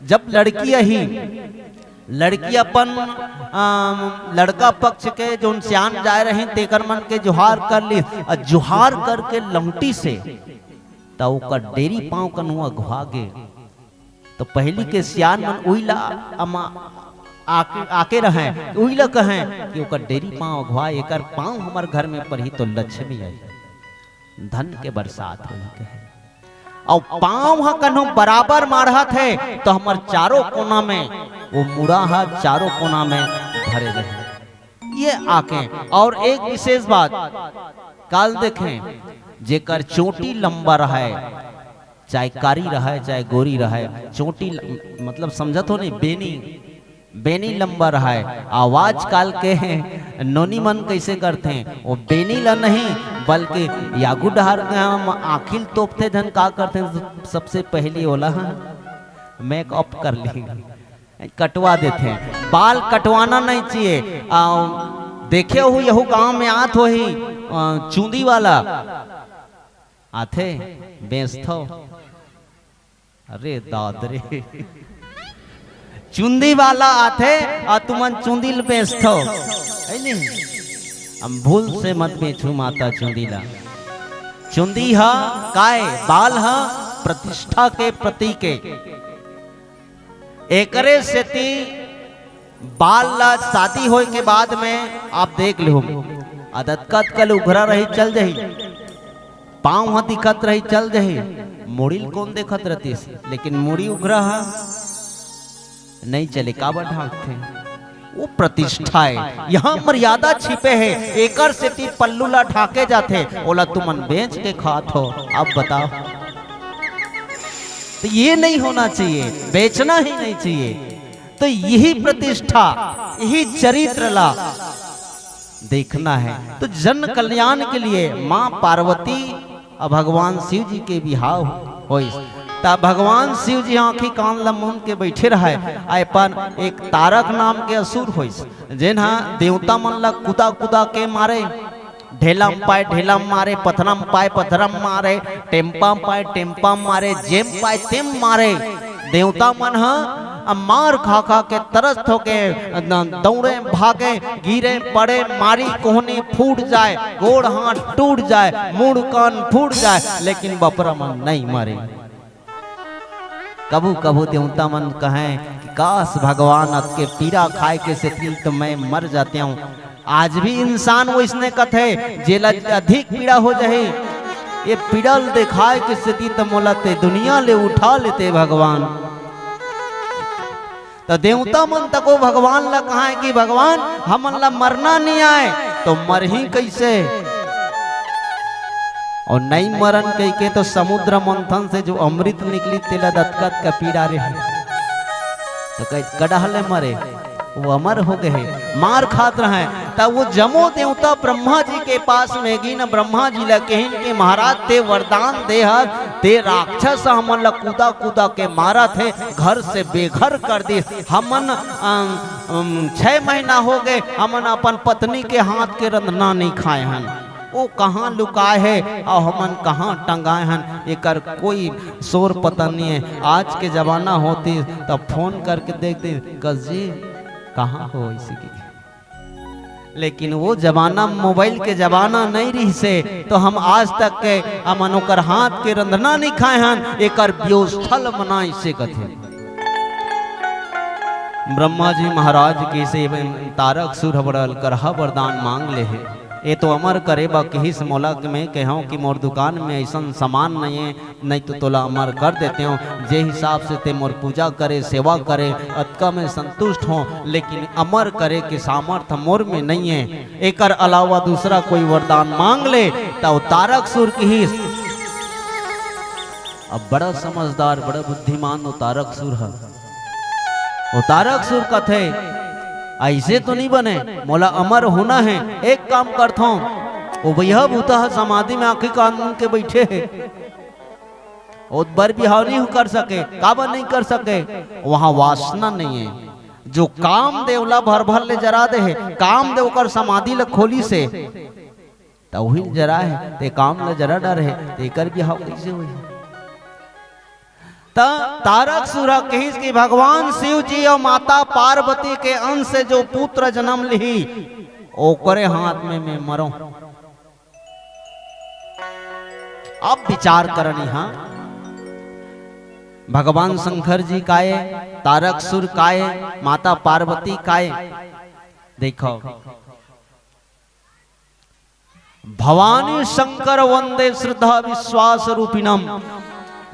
जब लड़की आही, लड़की अपन, अम, लड़का पक्ष के जोन सियान जाए रही, तेकर मन के जोहार कर ली, अउ जोहार करके लौटिस हे, त ओकर डेरी पांव कनु अघवा गे। तो पहिली के सियान मन उही ला अमा-, आके, आके रहय, उही ला कहय कि ओकर डेरी पांव अघवा, एकर पांव हमर घर में परही तो लक्ष्मी आई, धन के बरसात होही कहे। अउ पांव ह कन्हू बराबर माढ़त हे, तो हमर चारों कोना में वो मुड़ा ह चारों कोना में भरे रहे। ये आके, अउ एक विशेष बात, काल देखें, जेकर चोटी लंबा रहय, चाहे कारी रहय, चाहे गोरी रहय, चोटी ल-, मतलब समझत हो नहीं, बेनी, बेनी लंबा रहय। अउ आज काल के नोनी मन कइसे करथे, वो बेनी ला नहीं, बल्कि यागू डहार के हम आँखी ल तोपथे, धन का करथे, सबसे पहली ओला ह makeup कर ली, कटवा देथे। बाल कटवाना नहीं चाहिए। अउ देखे हो, यहू गांव में आत होही, अ, चूंदी वाला आथे, बेचथो। अरे दाद रे, चुंदी वाला आथे अउ तुमन चुंदी ल बेचथो, है नहीं? हम भूल से मत बेचू माता चुंदी ला। चुंदी ह काय? बाल ह प्रतिष्ठा के प्रतीक हे। एकरे सेती बाल ला शादी होए के बाद में आप देख लेहू, अदतका अतका ल उघरा रही, चल जही, पाँव ह दिखत रही, चल जही, मुड़ी ल कोन देखत रहतिस, लेकिन मुड़ी उघरा ह नहीं चले, काबर ढांकथे? वो प्रतिष्ठा हे, यहाँ मर्यादा छिपे हे, एकर सेती पल्लू ला ढाके जाथे, ओला तुमन बेच के खात हो। अब बताओ, तो ये नहीं होना चाहिए, बेचना ही नहीं चाहिए। तो यही प्रतिष्ठा, यही चरित्र ला देखना है। तो जन कल्याण के लिए माँ पार्वती अउ भगवान शिव जी के बिहाव होइस। त भगवान शिव जी आँखी कान ला मूंद के बैठे रहय, अपन एक तारक नाम के असुर होइस, जेन ह देवता मन ला कुदा कुदा के मारे, ढेला म पाय ढेला म मारे, पथरा म पाय पथरा म मारे, टेम्पा म पाय टेम्पा म मारे, जेम पाय तेम मारे। देवता मन ह अब मार खा खा के तरस्त होके न-, दौड़े भागे, गिरे पड़े, मारी कोहनी फूट जाए, गोड़ हाथ टूट जाए, मुड़ कान फूट जाए, लेकिन बपरा मन नहीं मरे। कभू कभू देवता मन कहें कि काश भगवान अतके पीरा खाए के सेती तो मैं मर जाते हूँ। आज भी इंसान वइसने कथे, जेला अधिक पीड़ा हो जाही, ये पीड़ा ल देखाए के सेती त मोला ते दुनिया ले उठा लेते भगवान। त देवता मन तको भगवान ला कहाय कि भगवान, हमन ला मरना नहीं आए, तो मरही कइसे? अउ नहीं मरन कहिके तो समुद्र मंथन से जो अमृत निकली, तेला दतकत का पीड़ा रहे। तो कह, कड़हले मरे, वो अमर हो गए, मार खात रहे। तब वो जमो देवता ब्रह्मा जी के पास में गिन, ब्रह्मा जी ला कहिन कि महाराज, ते वरदान दे हस, ते राक्षस हमन ला कूदा कूदा के मारत हे, घर से बेघर कर दिस। हमन, अम, अम, छह महीना हो गए, हमन अपन पत्नी के हाथ के रंधना नहीं खाए हन। वो कहाँ लुकाए हे अउ हमन कहाँ टंगाए हन, एकर कोई शोर पता नहीं है। आज के जमाना होती तब फोन करके देखते, "कस जी, कहाँ हो?" ऐसे की। लेकिन वो जमाना मोबाइल के जमाना नहीं रहिसे, तो हम आज तक के हमन ओकर हाथ के रंधना नहीं खाए हन, एकर व्यवस्थल बनाए से कथे। ब्रह्मा जी महाराज के से तारक सुर ह बड़ा अलकरहा वरदान मांग ले हे। ए तो अमर करे बर किहिस मोला, कि मैं कहंव कि मोर दुकान में अइसन सामान नइये, नहीं तो तोला अमर कर देतेंव। जे हिसाब से तें मोर पूजा करे, सेवा करे, अतका में संतुष्ट हों, लेकिन अमर करे के सामर्थ मोर में नइये। एकर अलावा दूसरा कोई वरदान मांग ले। त ओ तारकसुर किहिस, अब बड़ा समझदार, बड़ा बुद्धिमान ओ तारकसुर ह। ओ तारकसुर कथे, "अइसे तो नइ बने, मोला अमर होना हे। एक काम करथंव।" ओ भइया भूता ह समाधि में आंखी कान मूंद के बइठे हे। ओ बर बिहाव नइ कर सके। काबर नइ कर सके? वहां वासना नइये। जो कामदेव ला भर भर ले जरा दे हे, कामदेव ओकर समाधि ला खोलिस हे, त उही ल जरा हे, ते काम ल जरा डर हे, तेकर बिहाव कइसे होही? त तारकसुर ह कहिस कि भगवान शिव जी अउ माता पार्वती के अंश से जो पुत्र जन्म लिही, ओकरे हाथ में मैं मरों। अब विचार करन इहां, भगवान शंकर जी काय, तारकसुर काय, माता पार्वती काय। देखो, भवानी शंकर वंदे श्रद्धा विश्वास रूपिणम।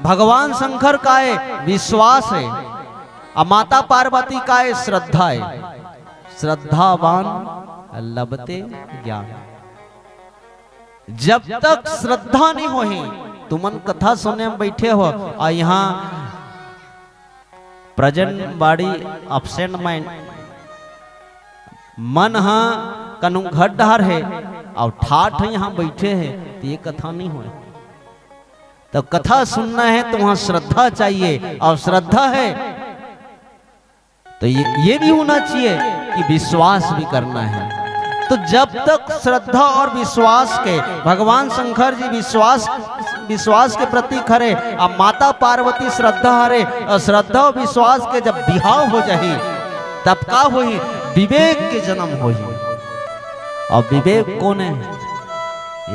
भगवान शंकर काय? विश्वास हे। अउ माता पार्वती काय? श्रद्धा हे। श्रद्धावान लभते ज्ञान। जब तक श्रद्धा नइ होही, तुमन कथा सुने म बइठे हो अउ इहां present body absent mind, मन ह कनु घर डहर हे अउ ठाठ इहां बइठे हे, त ए कथा नइ होय। त कथा सुनना हे त उहां श्रद्धा चाहिए, अउ श्रद्धा हे त ए, ए भी होना चाहिए कि विश्वास भी करना हे। त जब तक श्रद्धा अउ विश्वास के, भगवान शंकर जी विश्वास, विश्वास के प्रतीक हरे, अउ माता पार्वती श्रद्धा हरे, अउ श्रद्धा अउ विश्वास के जब बिहाव हो जाही, तब का होही? विवेक के जन्म होही। अउ विवेक कोन हे?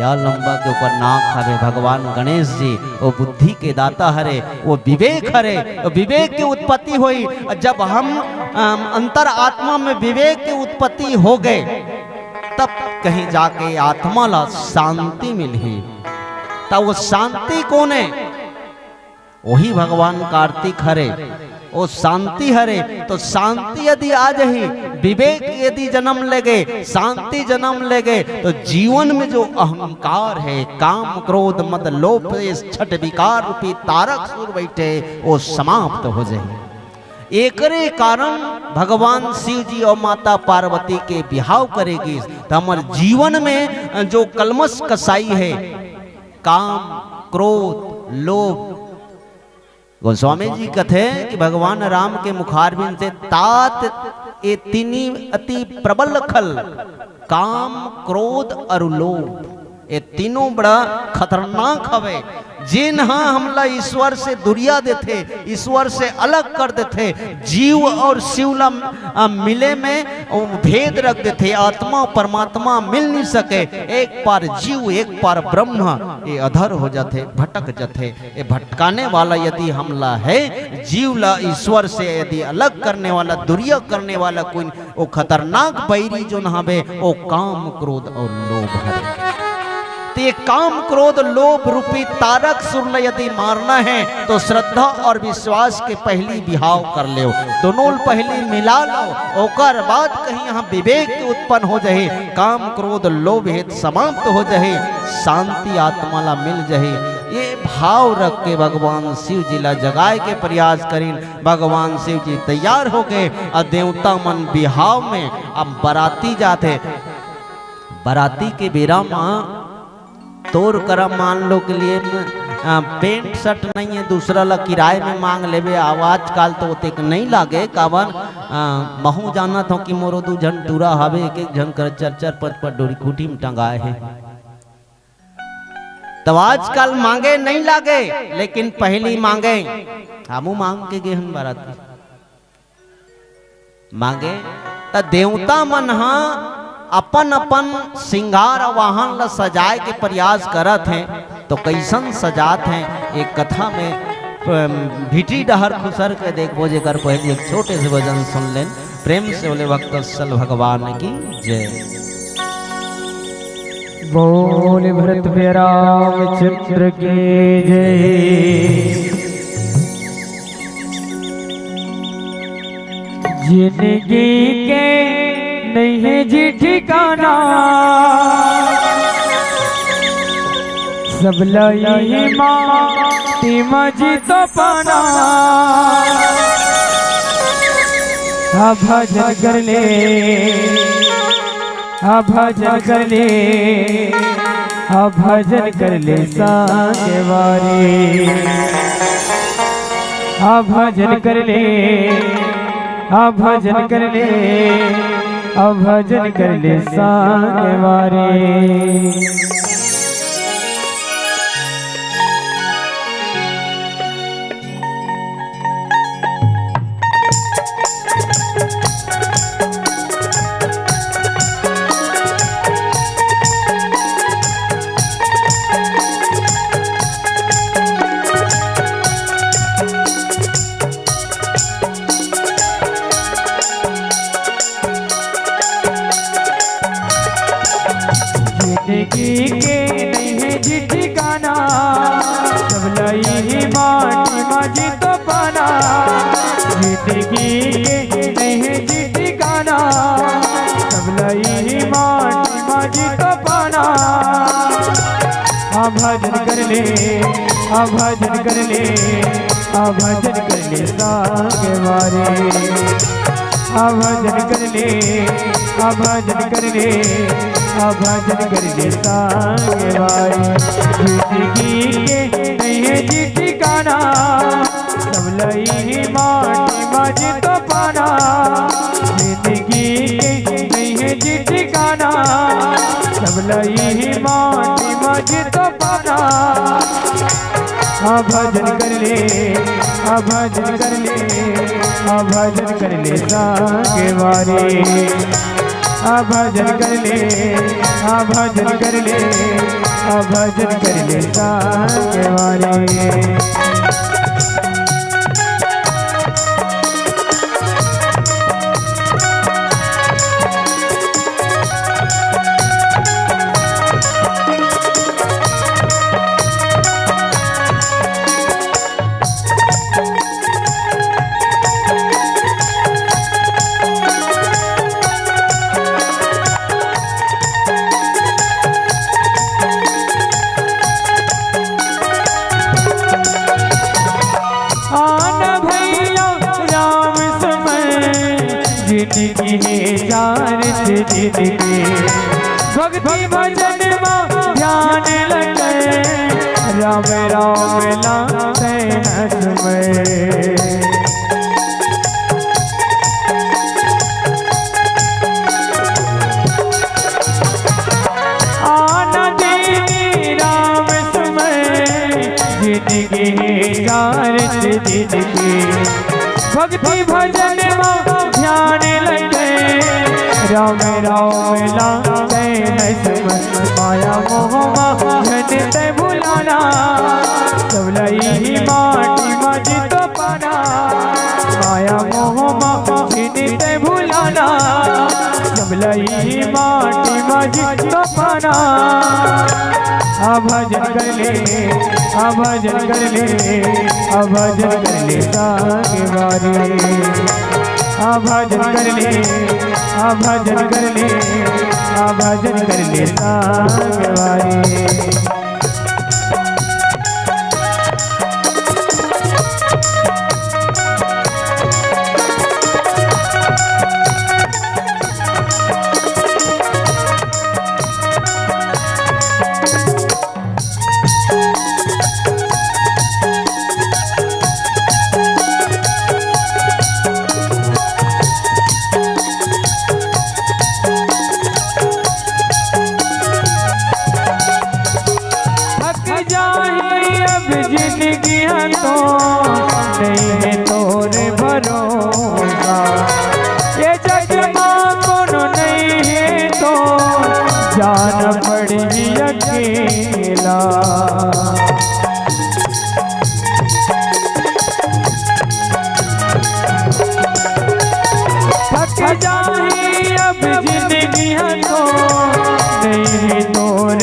या लंबा के ऊपर नाक हवे, भगवान गणेश जी, ओ बुद्धि के दाता हरे, ओ विवेक हरे, ओ विवेक के उत्पत्ति होही। जब हम, अम, अंतर आत्मा में विवेक के उत्पत्ति हो गे, तब कहीं जाके आत्मा ला शांति मिलही। त ओ शांति कोन हे? ओही भगवान कार्तिक हरे, ओ शांति हरे। त शांति यदि आ जाही, विवेक यदि जन्म लेगे, शांति जन्म लेगे, त जीवन में जो अहंकार हे, काम, क्रोध, मद, लोभ, द्वेष, छठ, विकार रूपी तारकसुर बइठे, ओ समाप्त हो जाही। एकरे कारण भगवान शिव जी अउ माता पार्वती के बिहाव करे गिस, त हमर जीवन में जो कलमस कसाई हे, काम, क्रोध, लोभ, गोस्वामी जी कथे कि भगवान राम के मुखारबिंद से तात ए तीनी अति प्रबल खल, काम, क्रोध अरु लोभ, ए तीनों बड़ा खतरनाक हवे। जेन ह हमला ईश्वर से दुरिया देथे, ईश्वर से अलग कर देथे, जीव अउ शिव ला, अ, मिले में ओ भेद रख देथे, आत्मा परमात्मा मिल नइ सके। एक पार जीव, एक पार ब्रह्म, ए अधर हो जाथे, भटक जाथे। ए भटकाने वाला यदि हमला हे, जीव ला ईश्वर से यदि अलग करने वाला, दुरिया करने वाला कोई, ओ खतरनाक बैरी जोन हवे, ओ काम, क्रोध अउ लोभ हरे। त ए काम, क्रोध, लोभ रूपी तारकसुर ला यदि मारना हे, त श्रद्धा अउ विश्वास के पहिली बिहाव कर लेव, दूनों ल पहिली मिला लव, ओकर बाद कहीं इहां विवेक के उत्पन्न हो जाही। काम, क्रोध, लोभ हे त समाप्त हो जाही, शांति आत्मा ला मिल जाही। ए भाव रख के भगवान शिव जी ला जगाए के प्रयास करिन। भगवान शिव जी तैयार हो गे अउ देवता मन बिहाव में अब बराती जाथे। बराती के बेरा म तोर करा मान लो के लिए, अ, pant shirt नइ हे, दूसरा ला किराए में मांग लेबे। अब आजकल तो ओतेक नइ लागे, काबर, अ, महूं जानत हंव कि मोरो दू झन टूरा हवे, एक एक झन कर चार चार पांच पांच डोरी खूंटी में टंगाए हे। तब आजकल मांगे नइ लागे, लेकिन पहिली मांगे। हमू मांग के गे हन बराती। मांगे, त देवता मन ह अपन-अपन सिंगार वाहन ल सजाए के प्रयास करत हे। तो कइसन सजात हे, एक कथा में, अम, भिटी डहर खुसर के देखबो, जेकर पहिली एक छोटे से भजन सुन लेन। प्रेम से बोले भक्तवत्सल भगवान की जय। बोल भरत प्रिय रामचंद्र की जय। जिंदगी के नहीं है जी ठिकाना, सब ला इही माटी मा जी तो पाना। हाँ, भजन कर ले, हाँ, भजन कर ले, हाँ, भजन कर ले संगवारी। हाँ, भजन कर ले, हाँ, भजन कर ले, हाँ, भजन कर ले संगवारी। जिंदगी के नहीं है जी ठिकाना, सब ला इही माटी मा जी तो पाना। जिंदगी के नहीं है जी ठिकाना, सब ला इही माटी मा जी तो पाना। हाँ, भजन कर ले, हाँ, भजन कर ले, हाँ, भजन कर ले संगवारी। हाँ, भजन कर ले, हाँ, भजन कर ले, हाँ, भजन कर ले संगवारी। जिंदगी के नहीं है जी ठिकाना, सब ला इही माटी मा जी तो पाना। जिंदगी के नहीं है जी ठिकाना, सब ला इही माटी मा जी तो पाना। हाँ, भजन कर ले, हाँ, भजन कर ले, हाँ, भजन कर ले संगवारी। हाँ, भजन कर ले, हाँ, भजन कर ले, हाँ, भजन कर ले संगवारी। आना भैया राम समय, जिंदगी है चार से जिंदगी। भक्ति भजन मा ध्यान लगे, राम राम लागे न समय। आना देनी राम समय, जिंदगी है चार से जिंदगी। भक्ति भजन मा ध्यान लगे, राम राम लागे न समय। माया मोह मा झन तैं भुलाना, सब ला इही माटी मा जी तो पाना। माया मोह मा झन तैं भुलाना, सब ला इही माटी मा जी तो पाना। हाँ, भजन कर ले, हाँ, भजन कर ले, हाँ, भजन कर ले संगवारी। हाँ, भजन कर ले, हाँ, भजन कर ले, हाँ, भजन कर ले संगवारी। थक जाही अब जिंदगी तो, नहीं है तोर भरोसा। ये जग मा कोनो नहीं है तो, जान पड़ही अकेला। थक जाही अब जिंदगी तो, नहीं है तोर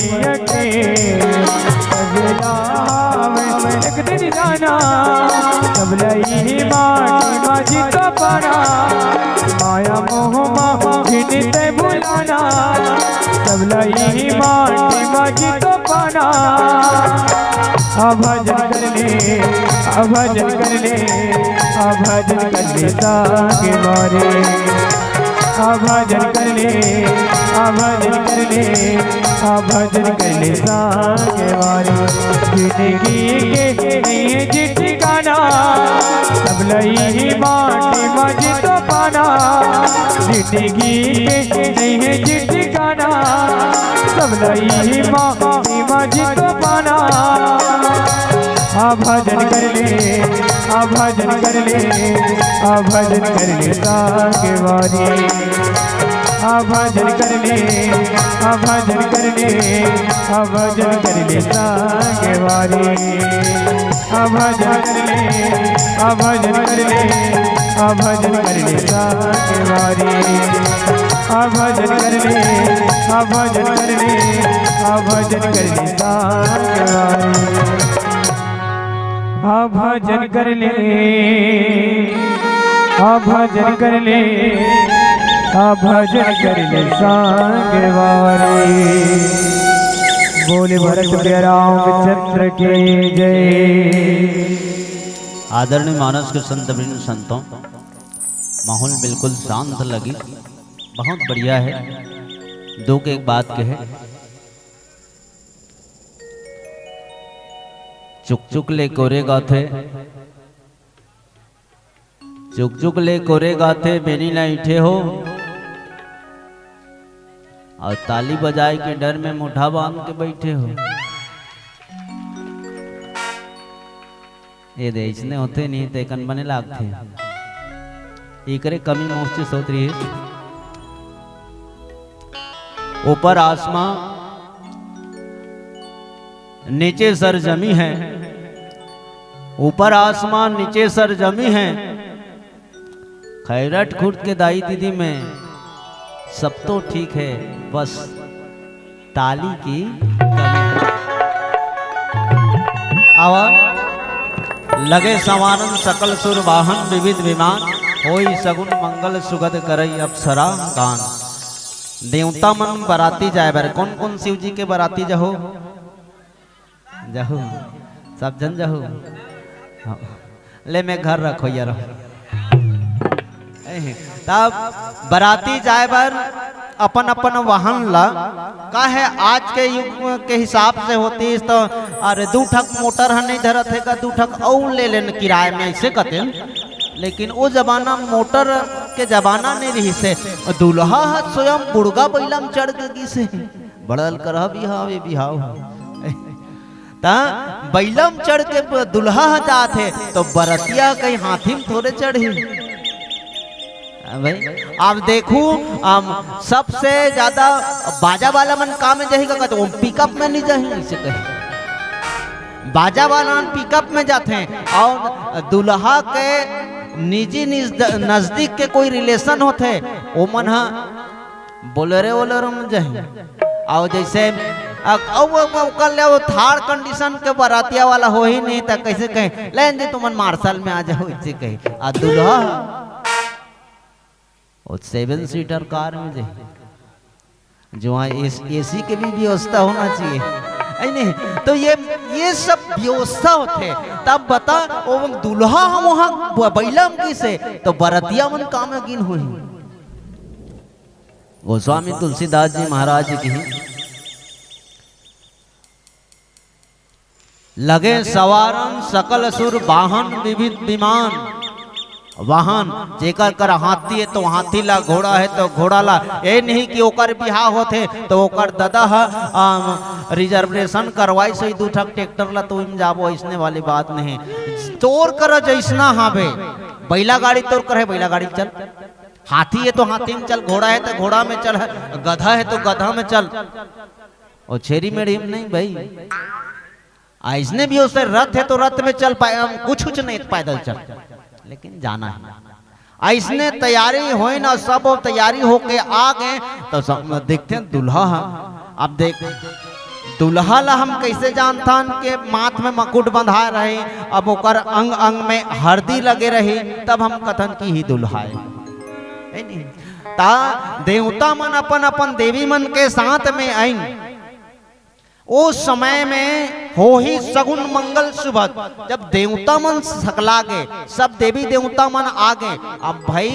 के सजलावे एक दिन जाना, सब लई माटी मा जी तो पाना। माया मोह मा जिन ते भुलाना, सब लई माटी मा जी तो पाना। आ भजन कर ले, आ भजन कर ले, आ भजन कर ले संग वारी। आ भजन कर ले, आ भजन कर ले, आ भजन कर ले संग वारी। जिंदगी के नई जी ठिकाना, सब लई माटी मा जी तो पाना। जिंदगी के नई जी ठिकाना, सब लई माटी मा जी तो पाना। आ भजन कर ले, आ भजन कर ले, आ भजन कर ले संग वारी। आ भजन कर ले, आ भजन कर ले, आ भजन कर ले संग वारी। आ भजन कर ले, आ भजन कर ले, आ भजन कर ले संग वारी। आ भजन कर ले, आ भजन कर ले, आ भजन कर ले संग वारी। आ भजन कर ले, आ भजन कर ले, आ भजन कर ले संग वारी। बोले भरत प्रिय रामचंद्र की जय। आदरणीय मानस के संत वृंद संतों, माहौल बिल्कुल शांत लगी, बहुत बढ़िया है। दो के एक बात कहे, चुक चुक ले कोरे गाथे, चुक चुक ले कोरे गाथे, बेनी ला ईठे हो, और ताली बजाए के डर में मुठा बांध के बैठे हो। ये दे, इसने होते नहीं ते कन बने लागथे। एकरे कमी महसूस होत रही। ऊपर आसमां, नीचे सरजमी है। ऊपर आसमान, नीचे सरजमी है। खैरट खुर्द के दाई दीदी में सब तो ठीक है, बस ताली की कमी है। आवा, लगे संवारन सकल सुर वाहन विविध विमान, होई सगुन मंगल सुगध करई अप्सरा गान। देवता मन बराती जाए बर, कौन कौन शिव जी के बराती जहो? जहू, सब जन जहू। हाँ। ले मैं घर रखो यार। एहे, तब बराती जाए बर अपन अपन वाहन ला, का है आज के युग के हिसाब से होती तो, अरे दू ठक मोटर ह नहीं धरत है का, दू ठक अउ ले लेन किराए में, ऐसे कहते हैं। लेकिन वो जमाना मोटर के जमाना नहीं रही से, दूल्हा ह स्वयं बुड़गा बैला में चढ़ के गिसे। बड़ल करह बिहाव, ये बिहाव ह। त बैलम चढ़ के दुल्हा ह जात हे, तो बरतिया कहीं हाथी में थोड़े चढ़ी। हाँ भाई, आप देखू, हम सबसे ज्यादा बाजा वाला मन का में जाही का कहते, वो पिकअप में नहीं जाही, इसे कही। बाजा वाला मन पिकअप में जाते हैं और दुल्हा के निजी निज-, नजदीक के कोई रिलेशन होते, वो मन हा बोलेरो वोलेरो में जाही। अउ जैसे अ-, अउ, अउ, अउ, कर ले, वो थर्ड कंडीशन के बरातिया वाला हो ही नहीं, त कैसे कहें, "ले जी, तुमन मार्शल में आ जाओ", इसे कहे। आ दुल्हा वो सेवन सीटर कार में जाही, जो वहाँ एस-, एसी के भी व्यवस्था होना चाहिए, है नहीं? तो ये, ये सब व्यवस्था होते, तब बता, वो दुल्हा हम वहाँ ब-, बैला में किसे, तो बरतिया मन काम गिन हुई। गोस्वामी तुलसीदास जी महाराज की लगे सवारन सकल असुर वाहन विविध विमान। वाहन जेकर कर हाथी है तो हाथी ला, घोड़ा है तो घोड़ा ला। ए नहीं कि ओकर बिहाव होथे तो ओकर ददा ह, अम, रिजर्वेशन करवाई सही दू ठक ट्रैक्टर ला तो इम जाबो, ऐसने वाली बात नहीं। तोर कर जैसना हावे, बैला गाड़ी तोर कर है, बैला गाड़ी चल। हाथी है तो हाथी में चल, घोड़ा है तो घोड़ा में चल, गधा है तो गधा में चल। और छेरी मेढ़ी में नहीं भाई। ऐसने भी होथे, रथ है तो रथ में चल पाए, हम कुछ कुछ नहीं, पैदल चल, लेकिन जाना है। ऐसने तैयारी होए ना, सब तैयारी होके आ गए, तो सब देखते हैं दुल्हा है। अब देख, दुल्हा ला हम कइसे जानथन के माथ में मकुट बंधाय रही, अब ओकर अंग अंग में हरदी लगे रही, तब हम कथन कि ही दुल्हा हे। हे नहीं? ता देवता मन अपन अपन देवी मन के साथ में आइन। ओ समय में होही सगुन मंगल सुभद, जब देवता मन सकला गे, सब देवी देवता मन आ गे, अब भाई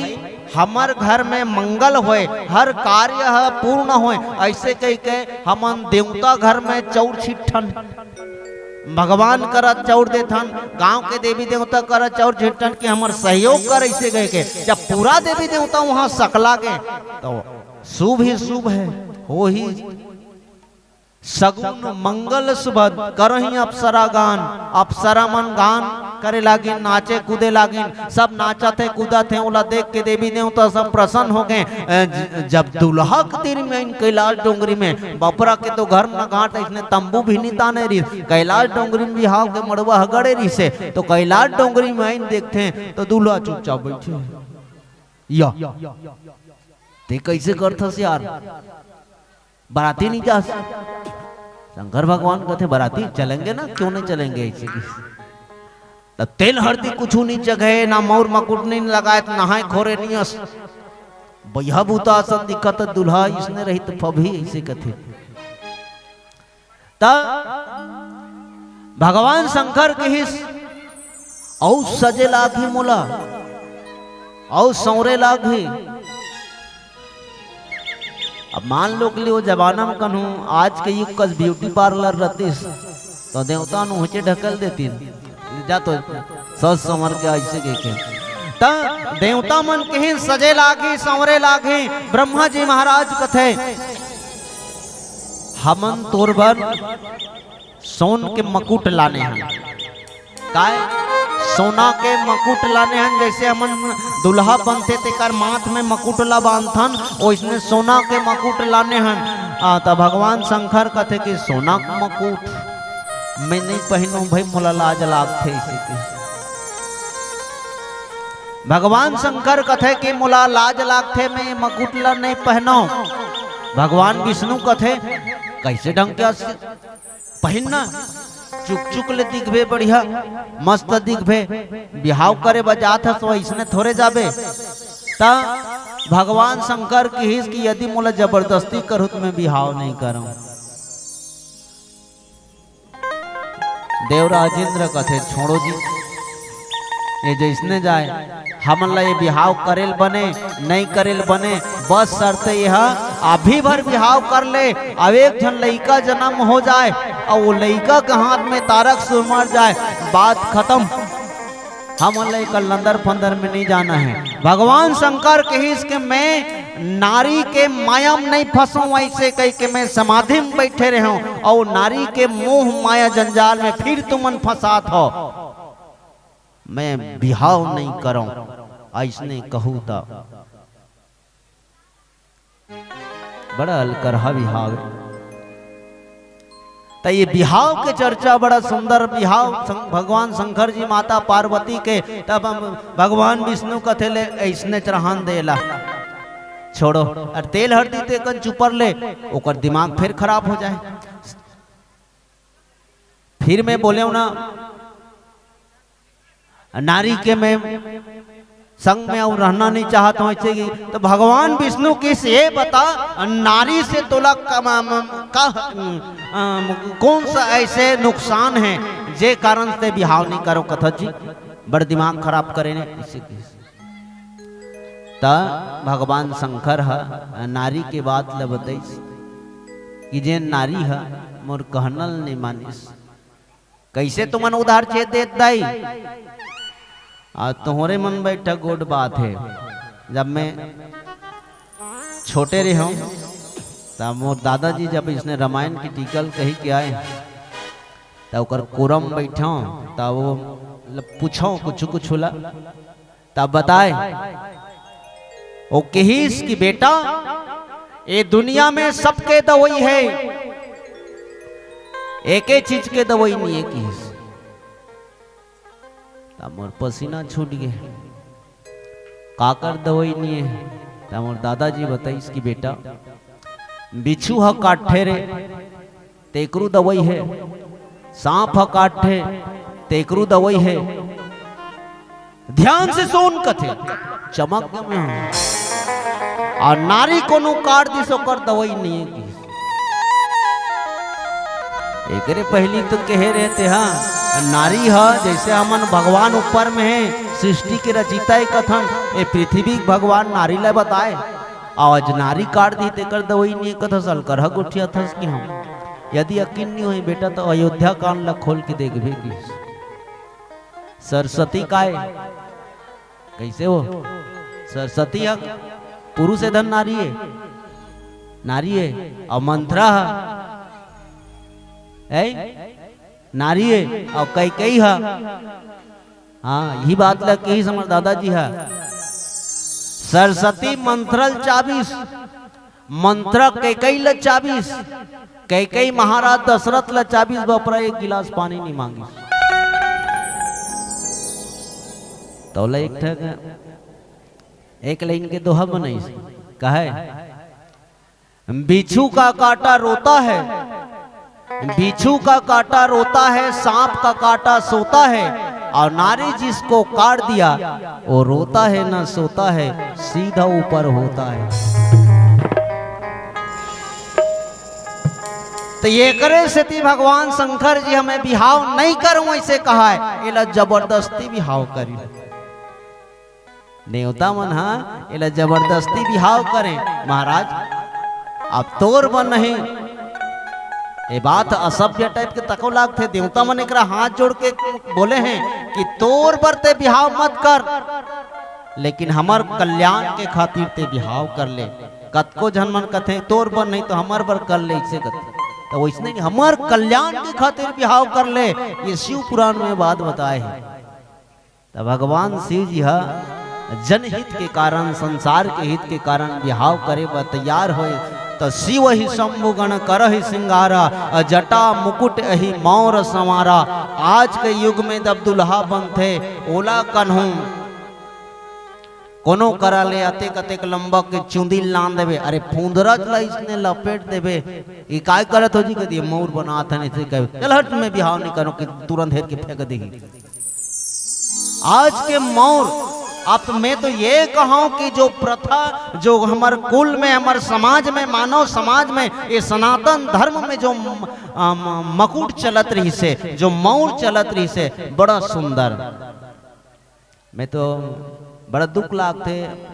हमर घर में मंगल होय, हर कार्य ह पूर्ण होय, अइसे कहिके हमन देवता घर में चउर छिट्ठन, भगवान करा चउर देथन, गांव के देवी देवता करा चउर छिट्ठन कि हमर सहयोग कर, अइसे कहिके जब पूरा देवी देवता वहां सकला गे, तो शुभ ही शुभ हे, होही सगुन मंगल सुभद। करहीं अप्सरा गान, अप्सरा मन गान करे लागिन, नाचे कूदे लागिन, सब नाचत हे, कूदत हे, ओला देख के देवी देवता सब प्रसन्न हो गे। अ, ज-, जब दुल्हा के तीर में आइन कैलाश डोंगरी में, बपरा के तो घर न घाट, अइसने तंबू भी नी ताने रिहिस, कैलाश डोंगरी में बिहाव के मड़वा ह गड़े रिहिसे, तो कैलाश डोंगरी में आइन देखथे तो दुल्हा चुपचाप बइठे हे। या, ते कइसे करथस यार? बराती नहीं जा। शंकर भगवान कहते, "बराती चलेंगे ना, क्यों नहीं चलेंगे?" ऐसे की तब तेल हरदी कुछु नहीं चघे, ना मौर मकुट नहीं लगाए, नहाए खोरे नहीं अस। बइहा बूता असन दिखत दुल्हा, इसने रही तो फबही, ऐसे कथे। त भगवान शंकर कहिस, "अउ सजे लागही मोला, अउ संवरे लागही।" अब मान लो कि वो जमाना में कहूँ आज के युग कस ब्यूटी पार्लर रहतीस, तो देवता नु हुचे ढकल देतीन, "जा तो सज संवर के ऐसे के के।" त देवता मन कहिन, "सजे लागही, संवरे लागही।" ब्रह्मा जी महाराज कथे, "हमन तोर बर सोन के मकुट लाने हन।" काय? सोना के मकुट लाने हन, जैसे हमन दुल्हा बनथे तेकर माथ में मकुट ला बांधथन, ओइसने सोना के मकुट लाने हन। आ, त भगवान शंकर कथे कि सोना के मकुट मैं नहीं पहनूं भाई, मोला लाज लागथे, ऐसे के। भगवान शंकर कथे कि मोला लाज लागथे, मैं ये मकुट ला नहीं पहनूं। भगवान विष्णु कथे, कैसे ढंग के अस-, पहिन ना, चुक चुक ले दिखबे बढ़िया, मस्त दिखबे, बिहाव करे बर जात हस, वइसने थोरे जाबे। त भगवान शंकर किहिस कि यदि मोला जबरदस्ती करहू त मैं बिहाव नहीं करंव। देवराज इंद्र कथे, "छोड़ो जी, ये जइसने जाय, हमन ला ये बिहाव करेल बने, नहीं करेल बने, बस शर्त ये ह, अभी भर बिहाव कर ले, अब एक झन लइका जन्म हो जाय, अउ वो लइका के हाथ में तारक सुर मर जाय, बात खतम। हमन ला एकर लंदर फंदर में नहीं जाना हे।" भगवान शंकर कहिस कि मैं नारी के माया में नहीं फंसों, ऐसे कहि के मैं समाधि में बैठे रहूं अउ नारी के मोह माया जंजाल में फिर तुमन फंसात हो। मैं बिहाव नहीं करंव, अइसने कहू त बड़ा अलकरहा बिहाव हे। त ये बिहाव के चर्चा, बड़ा सुंदर बिहाव, सं-, भगवान शंकर जी माता पार्वती के, तब हम भगवान विष्णु कथे ले अइसने चढ़ान देला, छोड़ो, अउ तेल हरदी ते कन चुपर ले, ओकर दिमाग फिर खराब हो जाय। फिर मैं बोलेंव ना, नारी के मैं संग में अउ रहना नहीं चाहत हों, ऐसे कि तो भगवान विष्णु किहिस ये बता, नारी से तोला का, म-, म-, का, अम, कौन सा ऐसे नुकसान हे जे कारण से बिहाव नहीं करो कथस जी, बड़ दिमाग खराब करे ने, ऐसे किहिस। त भगवान शंकर ह नारी के बात ल बतइस कि जेन नारी ह मोर कहना ल नइ मानिस, कइसे तुमन उधार चेत देत दाई? आ तोहरे मन बइठा गोठ बात हे। जब मैं छोटे रेहेंव, त मोर दादाजी जब इसने रामायण के टीका ल कहि के आय, त ओकर कोरा म बइठेंव, त वो ल पूछेंव कुछु कुछु ला, तब बताय, वो किहिस कि बेटा, ये दुनिया में सबके दवई हे, एके चीज के दवई नइ हे किहिस। तब मोर पसीना छूट गे। काकर दवई नइ हे? तब मोर दादाजी बताइस कि बेटा, बिच्छू ह काटथे रे, तेकरू दवई हे, सांप ह काटथे, तेकरू दवई हे। ध्यान से सुन कथे, चमक गे मैं। अउ नारी कोनो काट दिस, ओकर दवई नइ हे किहिस। एकरे पहिली तो कहे रहे ते, हाँ, नारी ह, जइसे हमन भगवान ऊपर में हे, सृष्टि के रचिता हे कथन, ए पृथ्वी के भगवान नारी ला बताए, अउ आज नारी काट दिस तेकर दवई नइ हे कथस, अलकरहा गोठियाथस कि हम। यदि यकीन नइ होही बेटा, त अयोध्या कांड ला खोल के देखबे किहिस। सरस्वती काय? कइसे हो? सरस्वती ह पुरुष हे धन नारी हे? नारी हे। अउ मंथरा ह? ए? नारी हे। अउ कैकेयी ह? हाँ, इही बात ला किहिस हमर दादाजी ह। सरस्वती मंथरा ल चाबिस, मंथरा कैकेयी ल चाबिस, कैकेयी महाराज दशरथ ल चाबिस, बपरा एक गिलास पानी नइ मांगिस। तौला एक ठन, एक लाइन के दोहा बनाइस, कहे, बिच्छू का काटा रोता है, बिच्छू का काटा रोता है, सांप का काटा सोता है, और नारी जिसको काट दिया, वो रोता है ना सोता है, सीधा ऊपर होता है। त एकरे सेती भगवान शंकर जी ह मैं बिहाव नइ करंव, अइसे कहाय, एला जबरदस्ती बिहाव करिस। देवता मन ह एला जबरदस्ती बिहाव करे, महाराज, अब तोर बर नहीं। ए बात असभ्य type के तको लागथे। देवता मन एकरा हाथ जोड़ के बोले हे कि तोर बर ते बिहाव मत कर, लेकिन हमर कल्याण के खातिर ते बिहाव कर ले। कतको झन मन कथे, "तोर बर नहीं तो हमर बर कर ले," अइसे कथे। त वइसने हमर कल्याण के खातिर बिहाव कर ले, ये शिव पुराण में बात बताए हे। त भगवान शिव जी ह जनहित के कारण, संसार के हित के कारण बिहाव करे बर तैयार होय। त शिव ही शंभु गण करहि सिंगारा, अ जटा मुकुट अहि मौर संवारा। आज के युग में जब दुल्हा बनथे, ओला कन्हू कोनो करा ले अतेक अतेक लंबा के चुंदी लान देबे, अरे फुंदरच ला इसने लपेट देबे, "ई काय करत हो जी?" कह दिए, "मौर बनात हन," अइसे कहे, "चल हट, मैं बिहाव नइ करंव," कि तुरंत हेर के फेंक देही। आज के मौर, अब मैं तो ये कहूं कि जो प्रथा, जो हमर कुल में, हमर समाज में, मानव समाज में, ये सनातन धर्म में जो म-, अ, म-, मकुट चलत रहिसे, जो मौर चलत रहिसे, बड़ा सुंदर। मैं तो बड़ा दुख लागथे,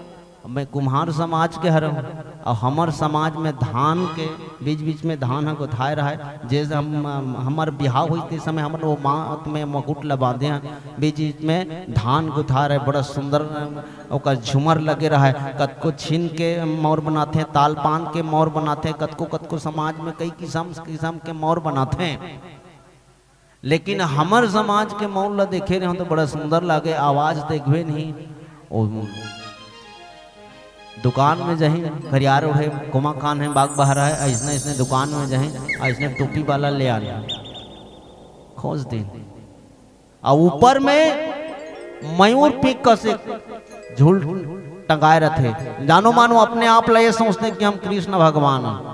मैं कुम्हार समाज के हरंव, अउ हमर समाज में धान के बीच-बीच में धान ह गोथाए रहय, जइसे हम, हमर बिहाव होइस ते समय हमन वो माथ में मकुट ल बांधे हन, बीच-बीच में धान गोथाए रहय, बड़ा सुंदर ओकर झूमर लगे रहय, कतको छीन के मौर बनाथे, ताल पान के मौर बनाथे, कतको-कतको समाज में कई किसम-किसम के मौर बनाथे। लेकिन हमर समाज के मौर ल देखे रहेंव तो बड़ा सुंदर लागे, आवाज देखबे नहीं। ओ दुकान में जाही, खरियार ओढ़े, कोमा कान हे, बाग बहरा हे, अइसने अइसने दुकान में जाही, अइसने टोपी वाला ले आन, खोज दिन। अउ ऊपर में मयूर पीक कस एक झूल टंगाए रथे। जानो मानो अपने आप ला ये सोचथे कि हम कृष्ण भगवान हन।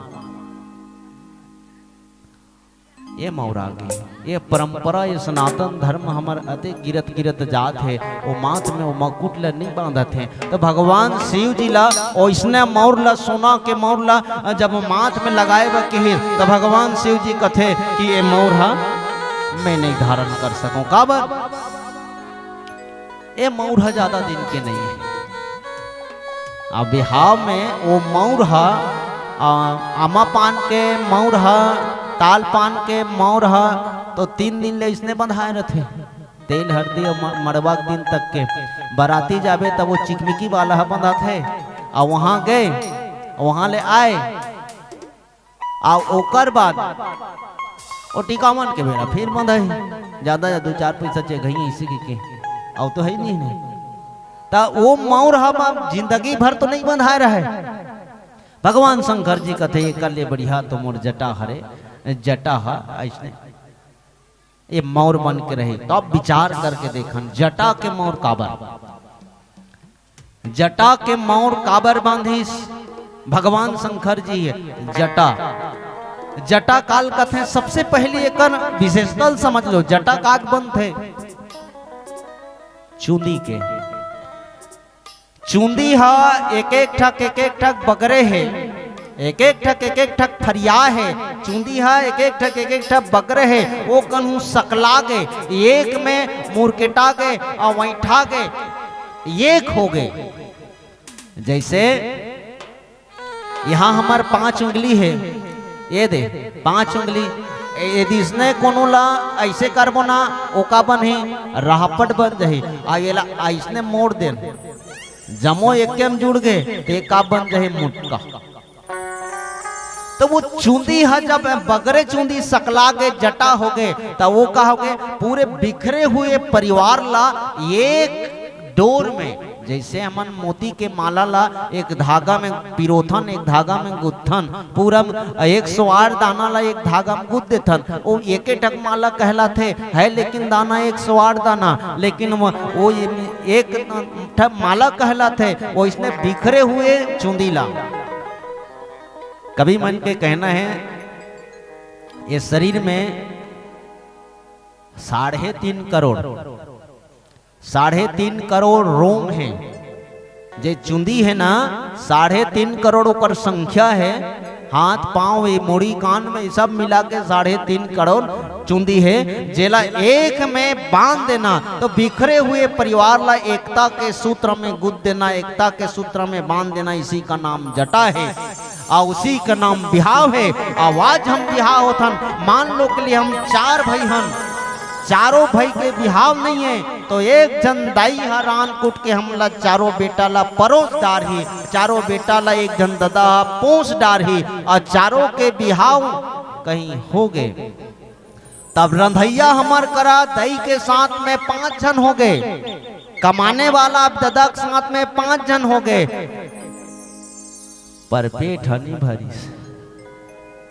ये मौर आगे, ये परंपरा, ये सनातन धर्म हमर अते गिरत गिरत जात हे, ओ माथ में ओ मकुट ल नइ बांधत हे। त भगवान शिव जी ला ओइसने मौर ला, सोना के मौर ला जब माथ में लगाए बर कहिस, त भगवान शिव जी कथे कि ये मौर ह मैं नइ धारण कर सकंव। काबर? ए मउर ह जादा दिन के नइ हे। अब बिहाव में ओ मउर ह, आ, आमा पान के मउर ह, ताल पान के मउर ह, तो तीन दिन ले अइसने बंधाए रथे। तेल हरदी अउ म-, मड़वा के दिन तक के। बराती जाबे तब ओ चिकमिकी वाला ह बंधाथे। अउ वहाँ गे, वहाँ ले आए, अउ ओकर बाद ओ टिकावन के बेरा फिर बंधाही, जादा या दू चार पइसा चेघही अइसे कहिके, अउ तो हे नहीं, नहीं। त ओ मउर ह जिंदगी भर तो नइ बंधाए रहय। भगवान शंकर जी कथे, "एकर ले बढ़िया तो मोर जटा हरे, जटा ह अइसने।" ये मउर बन के रहे। तो अब विचार करके देखन, जटा के मउर काबर? जटा के मउर काबर बांधिस? भगवान शंकर जी हे जटा। जटा काला कथे, सबसे पहिली एकर विशेषता ल समझ लो। जटा काला बनथे? चूंदी के। चूंदी ह एक एक ठक, एक एक ठक बगरे हे, एक एक ठक, एक एक ठक फरिया हे। चूंदी ह एक एक ठक, एक एक ठक बगरे हे। ओ कन्हू सकला गे, एक में मुरकेटा गे, अवैठा गे, एक हो गे। जैसे यहाँ हमर पांच उंगली हे, ये दे, पांच उंगली, ए-, यदि इसने कोनो ला ऐसे करबो ना, ओका बनही, रहपट बन जाही। आ एला ऐसने मोड़ देन, जमो एके म जुड़ गे, ते का बन जाही, मुटका। तो वो चूंदी ह जब बगरे चूंदी सकला गे, जटा हो गे, त वो का हो गे, पूरे बिखरे हुए परिवार ला एक डोर में, जैसे हमन मोती के माला ला एक धागा में पिरोथन, एक धागा में गुंथथन, पूरा एक सौ आठ दाना ला एक धागा में गुंथ देथन, वो एके ठक माला कहलाथे, है लेकिन दाना एक सौ आठ दाना, लेकिन वो, वो एक ठक माला कहलाथे, वो इसने बिखरे हुए चूंदी ला। कवि मन के कहना है, ये शरीर में साढ़े तीन करोड़, साढ़े तीन करोड़ रोम हे। जे चूंदी हे ना, साढ़े तीन करोड़ ओकर संख्या हे। हाथ, पांव, ये मुड़ी, कान में, ये सब मिला के साढ़े तीन करोड़ चूंदी हे। जेला एक में बांध देना, तो बिखरे हुए परिवार ला एकता के सूत्र में गुंथ देना, एकता के सूत्र में बांध देना, इसी का नाम जटा हे। आ उसी का नाम बिहाव हे। आ आज हम बिहाव होथन, मान लो के लिए हम चार भाई हन, चारों भाई के बिहाव नहीं है, तो एक झन दाई ह रांध कूट के हमला चारों बेटा ला परोस डारही, चारों बेटा ला एक झन ददा ह पोस डारही, अउ चारों के बिहाव कहीं हो गे। तब रंधइया हमर करा दाई के साथ में पांच झन हो गे, कमाने वाला अब ददा के साथ में पांच झन हो गे, पर पेट ह नी भरिस।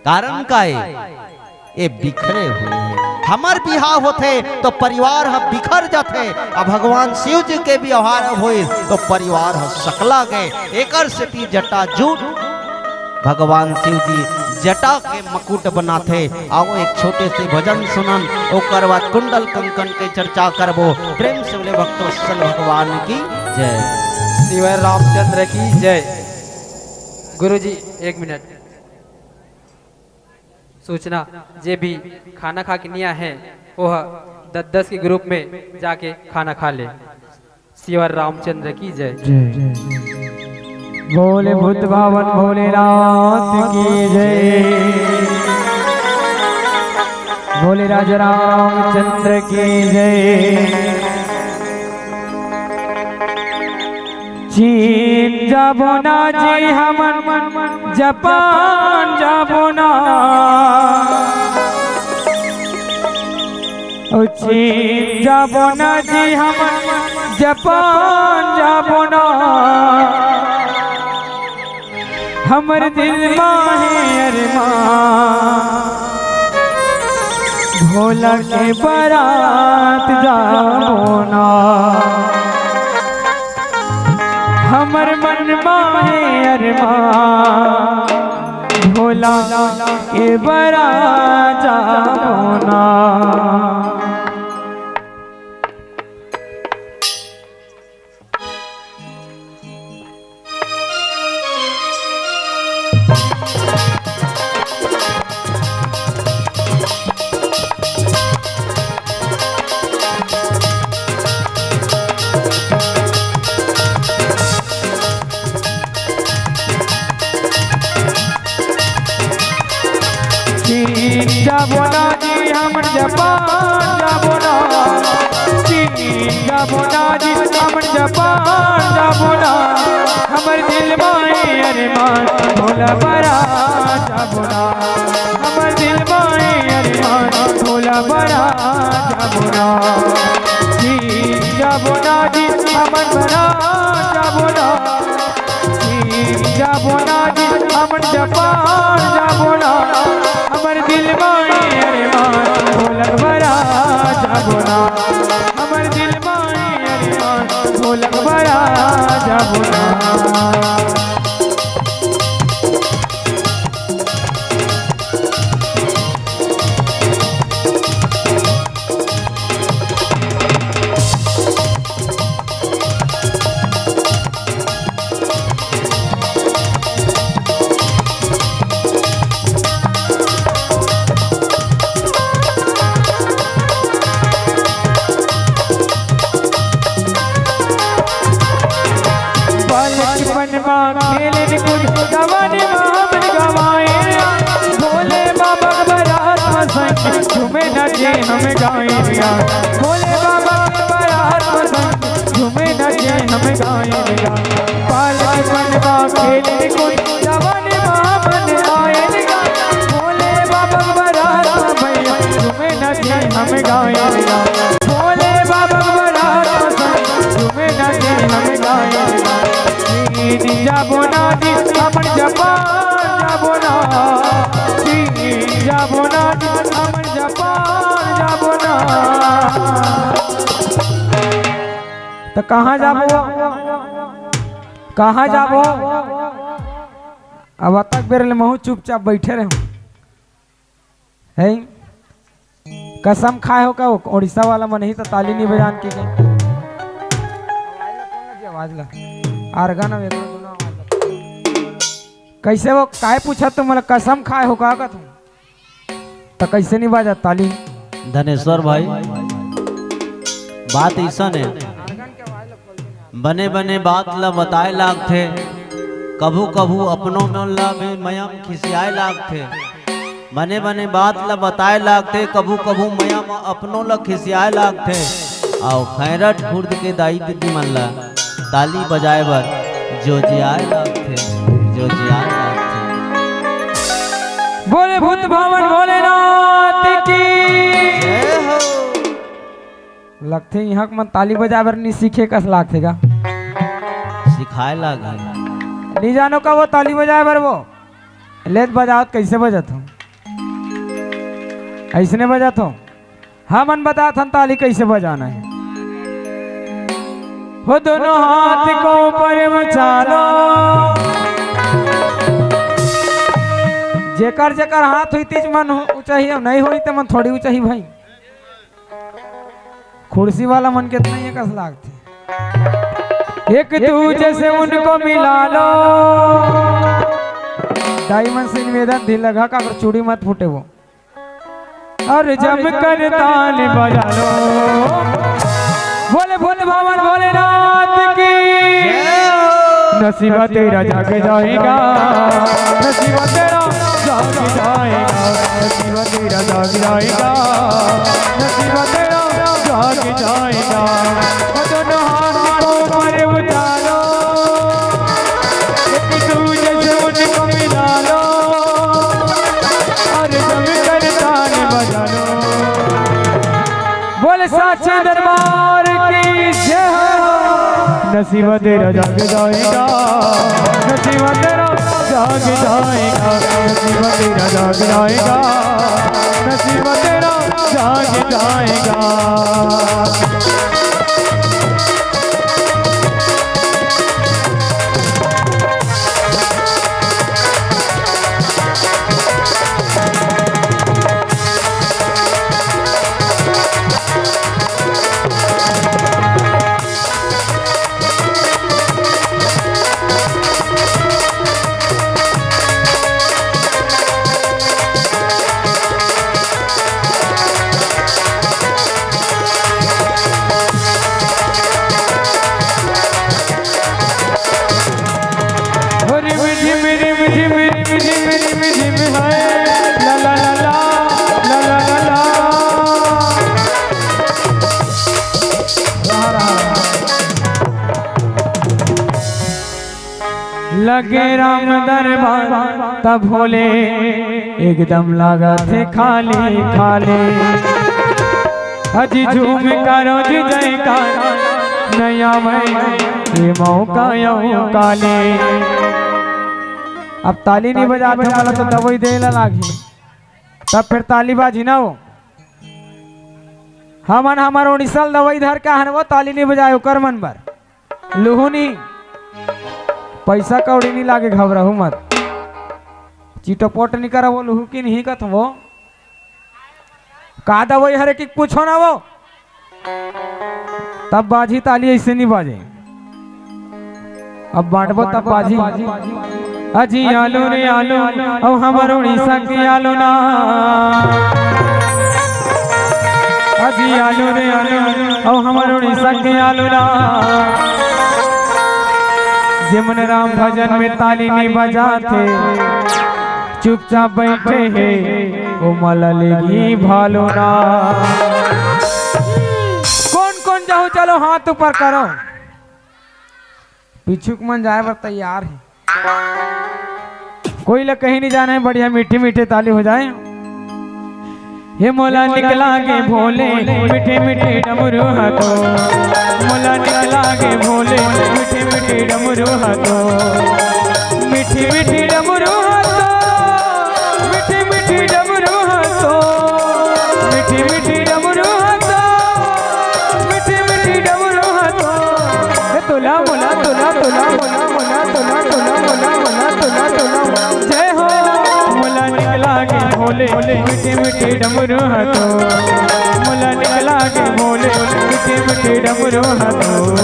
कारण का ए? ए बिखरे हुए हे। हमर बिहाव होथे तो परिवार ह बिखर जाथे, अउ भगवान शिव जी के बिहाव होइस तो परिवार ह सकला गे। एकर सेती जटा जूट भगवान शिव जी जटा के मुकुट बनाथे। आओ एक छोटे से भजन सुनन, ओकर बाद कुंडल कंकन के चर्चा करबो। प्रेम से बोले भक्तवत्सल भगवान की जय। शिव रामचंद्र की जय। गुरुजी, एक मिनट। सूचना, जे भी खाना खा के नहीं आए हैं, वो दस दस के ग्रुप में जाके खाना खा ले। शिव रामचंद्र की जय। जय। बोले भूत भावन भोलेनाथ की जय। बोले राजा रामचंद्र की जय। चीन जाबो ना जी हमन, जापान जाबो ना। ओ चीन जाबो ना जी हमन, जापान जाबो ना। हमर दिल मा हे अरमान, भोला के बारात जाबो ना। हमर मन मा हे अरमान, भोला के बारात जाबो ना। चीन जाबो ना जी हमन, जापान जाबो ना। चीन जाबो ना जी हमन, जापान जाबो ना। हमर दिल मा हे अरमान, भोला बारात जाबो ना। हमर दिल मा हे अरमान, भोला बारात जाबो ना। चीन जाबो ना जी हमन, बारात जाबो ना। चीन जाबो ना जी, हमन जापान जाबो ना। हमर दिल मा हे अरमान, भोला के बारात जाबो ना। हमर दिल मा हे अरमान, भोला के बारात जाबो ना। झूमे नाचे हम गाए रे गा। भोले बाबा के बारात में संग झूमे नाचे हम गाए रे गा। पालक बनवा खेल कुल जवान महामन आए रे गा। भोले बाबा के बारात में भैया झूमे नाचे हम गाए रे गा। भोले बाबा के बारात में संग झूमे नाचे हम गाए रे गा। जी जाबो ना जी अपन जापान जाबो ना। जी जाबो ना जी अपन जापान जाबो ना। त कहाँ जाबो? कहाँ जाबो? अब अतक बेर ले महू चुपचाप बैठे रहूं। हैं? कसम खाए हो का? उड़ीसा वाला मन ही तो ताली नहीं बजान के गए। आवाज ला। आर्गन अब एक दूनो आवाज ला। कैसे वो काय पूछा तुम, मतलब, कसम खाए हो का, का तुम? त कैसे नहीं बाजा ताली? धनेश्वर भाई, बात ऐसन है, बने बने बात ला बताए लागथे, कभू कभू अपनो मन ला भी मया म खिसियाए लागथे। बने बने बात ला बताए लागथे, कभू कभू मया म अपनो ला खिसियाए लागथे। अउ खैरठ खुर्द के दाई दीदी मन ला ताली बजाए बर जोजियाए लागथे, जोजियाए लागथे। बोले भूत भावन भोलेनाथ की। जय हो। लगथे इहाँ के मन ताली बजाए बर नी सीखे कस लागथे गा। सिखाए लागही। नी जानो का वो ताली बजाए बर वो? ले त बजावत कैसे बजत हो? ऐसने बजत हो? हमन बतात हन ताली कैसे बजाना है। हो दोनों हाथ को ऊपर उछालो। जेकर जेकर हाथ होई तेज मन हो, ऊंचाई हो, नहीं होई ते मन थोड़ी ऊंचाई भाई। खुर्सी वाला मन कितना ये कस लागथे। एक दूजे से उनको मिला लो। दाई मन से निवेदन, ढील लगा का अगर चूड़ी मत फूटे वो। और जमकर ताल बजा लो। बोले भोले बाबा भोलेनाथ की। नसीबा तेरा जाग जाएगा, नसीबा तेरा जाग जाएगा, नसीबा तेरा जाग जाएगा, नसीबा तेरा जाग जाएगा। वो दोनों हाथ को ऊपर उठा लो, एक दूजे से उनको मिला लो। और जमकर ताल बजा लो। बोले साचे दरबार की जय हो। नसीबा तेरा जाग जाएगा, नसीबा तेरा जाग जाएगा, नसीबा तेरा जाग जाएगा, नसीबा तेरा जाग जाएगा। लगे राम दरबार तब भोले एकदम लागत हे खाली खाली। अजी झूम करो जी जयकार, नया मैं ये मौका यूं काले। अब ताली नहीं बजाते मला तो दवाई दे ला लागी, तब फिर ताली बाजी ना हो। हमन हमर उड़ीसा ल दवाई धर के आहन वो ताली नहीं बजाए ओकर मन बर। लुहू नहीं, पैसा कौड़ी नहीं लागे, घबराहू मत। चिटोपोट नहीं करा वो लुहू की नहीं कथ वो। का दवाई हरे कि पूछो ना वो। तब बाजी ताली ऐसे नहीं बाजे। अब बांटबो तब बाजी। अजी आलू रे आलू, अब हमर उड़ीसा के आलू ना। अजी आलू रे आलू, अब हमर उड़ीसा के आलू ना। जेमन राम भजन में ताली नहीं बजाते, चुपचाप बैठे हैं। ओ मला लेगी भालो ना। कोन कोन जाहू, चलो हाथ ऊपर करो। पीछू के मन जाए बर तैयार हे। कोई ला कहीं नहीं जाना है, बढ़िया मीठे मीठे ताली हो जाए। हे मोला निकला के भोले, मीठे मीठे डमरू हाथो। मोला निकला के भोले, मीठे मीठे डमरू हाथो। मीठे मीठे डमरू हाथो, मीठे मीठे डमरू हाथो, मीठे मीठे डमरू हाथो, मीठे मीठे डमरू हाथो। हे तोला मोला, तोला, तोला, मोला, मोला, तोला, तोला, मोला, मोला, तोला, तोला। जय हो। मोला निकला के भोले, मीठे मीठे डमरू हाथो। मोला निकला के भोले, मीठे मीठे डमरू हाथो।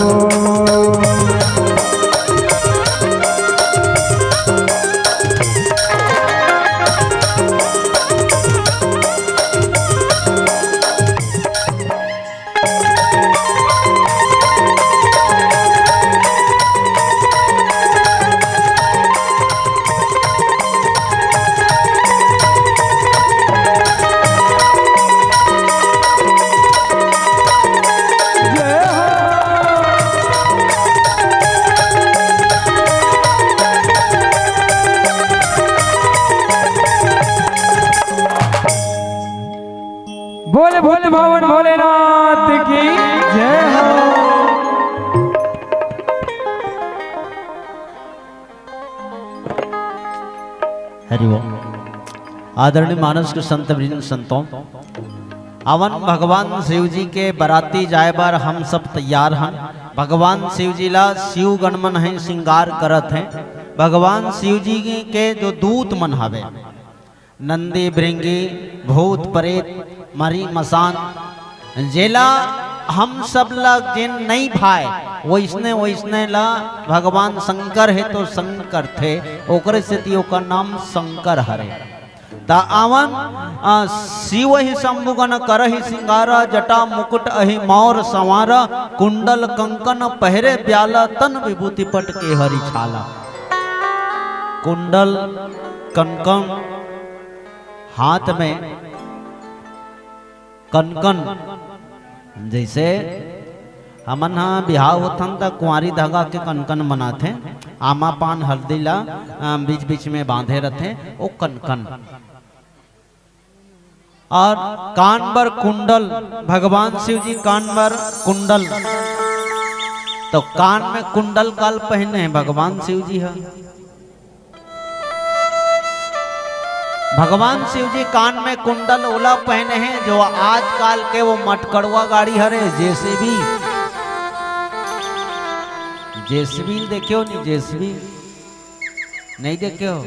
बोले भूत भवन भोलेनाथ की जय हो। हरि ओम। आदरणीय मानस के संत वृंद संतों, अवन भगवान शिव जी के बराती जाए बर हम सब तैयार हन। भगवान शिव जी ला शिव गण मन हैं श्रृंगार करत हैं। भगवान शिव जी के जो दूत मन हवे, नंदी, भृंगी, भूत, प्रेत, मरी, मसान, जेला हम सब ला जेन नइ भाय, वइसने, वइसने ला भगवान शंकर हे तो संग करथे, ओकरे सेती ओकर नाम शंकर हरे। त आवन, अ, शिव ही शंभु गण करहि सिंगारा, जटा मुकुट अहि मौर संवारा, कुंडल कंकन पहिरे ब्याला, तन विभूति पट केहरी छाला। कुंडल, कंकन, हाथ में कनकन, जइसे हमन ह बिहाव होथन त कुंवारी धागा के कनकन बनाथे, आमा पान हल्दी ला, अ, बीच-बीच में बांधे रथे, ओ कनकन। और कान बर कुंडल, भगवान शिव जी कान बर कुंडल, तो कान में कुंडल काल पहिने हे भगवान शिव जी ह। भगवान शिव जी कान में कुंडल ओला पहने हैं, जो आजकल के वो मटकड़वा गाड़ी हरे, जेसीबी। जेसीबी देखे हो नी, जेसीबी नहीं देखे हो?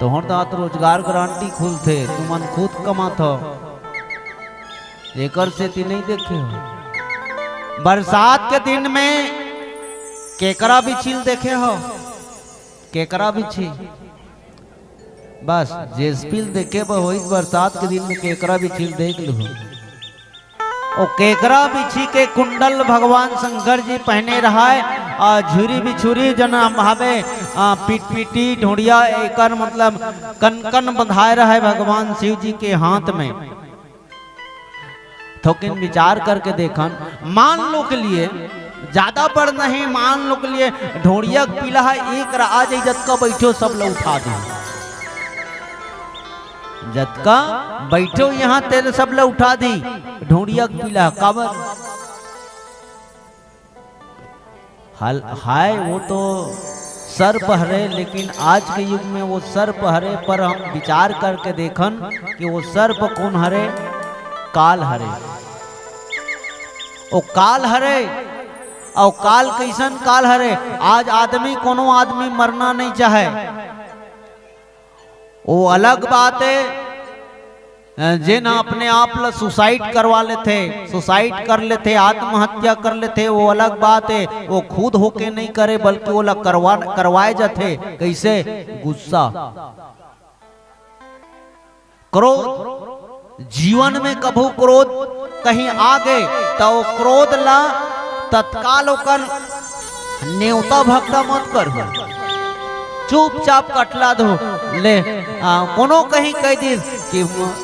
तोहर दांत रोजगार गारंटी खुलथे, तुमन खुद कमात हो। एकर सेती नहीं देखे हो। बरसात के दिन में केकरा बिछिल देखे हो? केकरा बिछी? बस, जेसपील देखे बर होई, बरसात के दिन में केकरा बिछिल देख लू। ओ केकरा बिछी के कुंडल भगवान शंकर जी पहने रहाय, आ झुरी बिछुरी जन हम हवे, आ पिटपिटी ढोड़िया, एकर मतलब कनकन बंधाए रहाय भगवान शिव जी के हाथ में। थोकिन विचार करके देखन, मान लो के लिए, ज्यादा बड़ नहीं, मान लो के लिए ढोड़िया के पीला ह एक रा आ जाई, जतका बैठो सब ला उठा दी। जतका बैठो यहाँ तेरे सब ला उठा दी। ढोड़िया के पीला ह काबर? हाल, हाय, वो तो सर्प हरे, लेकिन आज के युग में वो सर्प हरे, पर हम विचार करके देखन कि वो सर्प कौन हरे? काल हरे। ओ काल हरे, और काल कैसन काल हरे? आज आदमी, कोनो आदमी मरना नहीं चाहे। वो अलग बात है, अ, जेन अपने आप ला सुसाइड करवा लेथे, सुसाइड कर लेथे, आत्महत्या कर लेथे, वो अलग बात है। वो खुद होके नहीं करे, बल्कि वो ला करवा, करवाए जाथे। कैसे? गुस्सा, क्रोध। जीवन में कभू क्रोध कहीं आ गए, तो वो क्रोध ला तत्काल ओकर नेवता भगता मत करहू। चुपचाप कटला दो। ले, आ, कोनो कहीं कह दिस कि म-,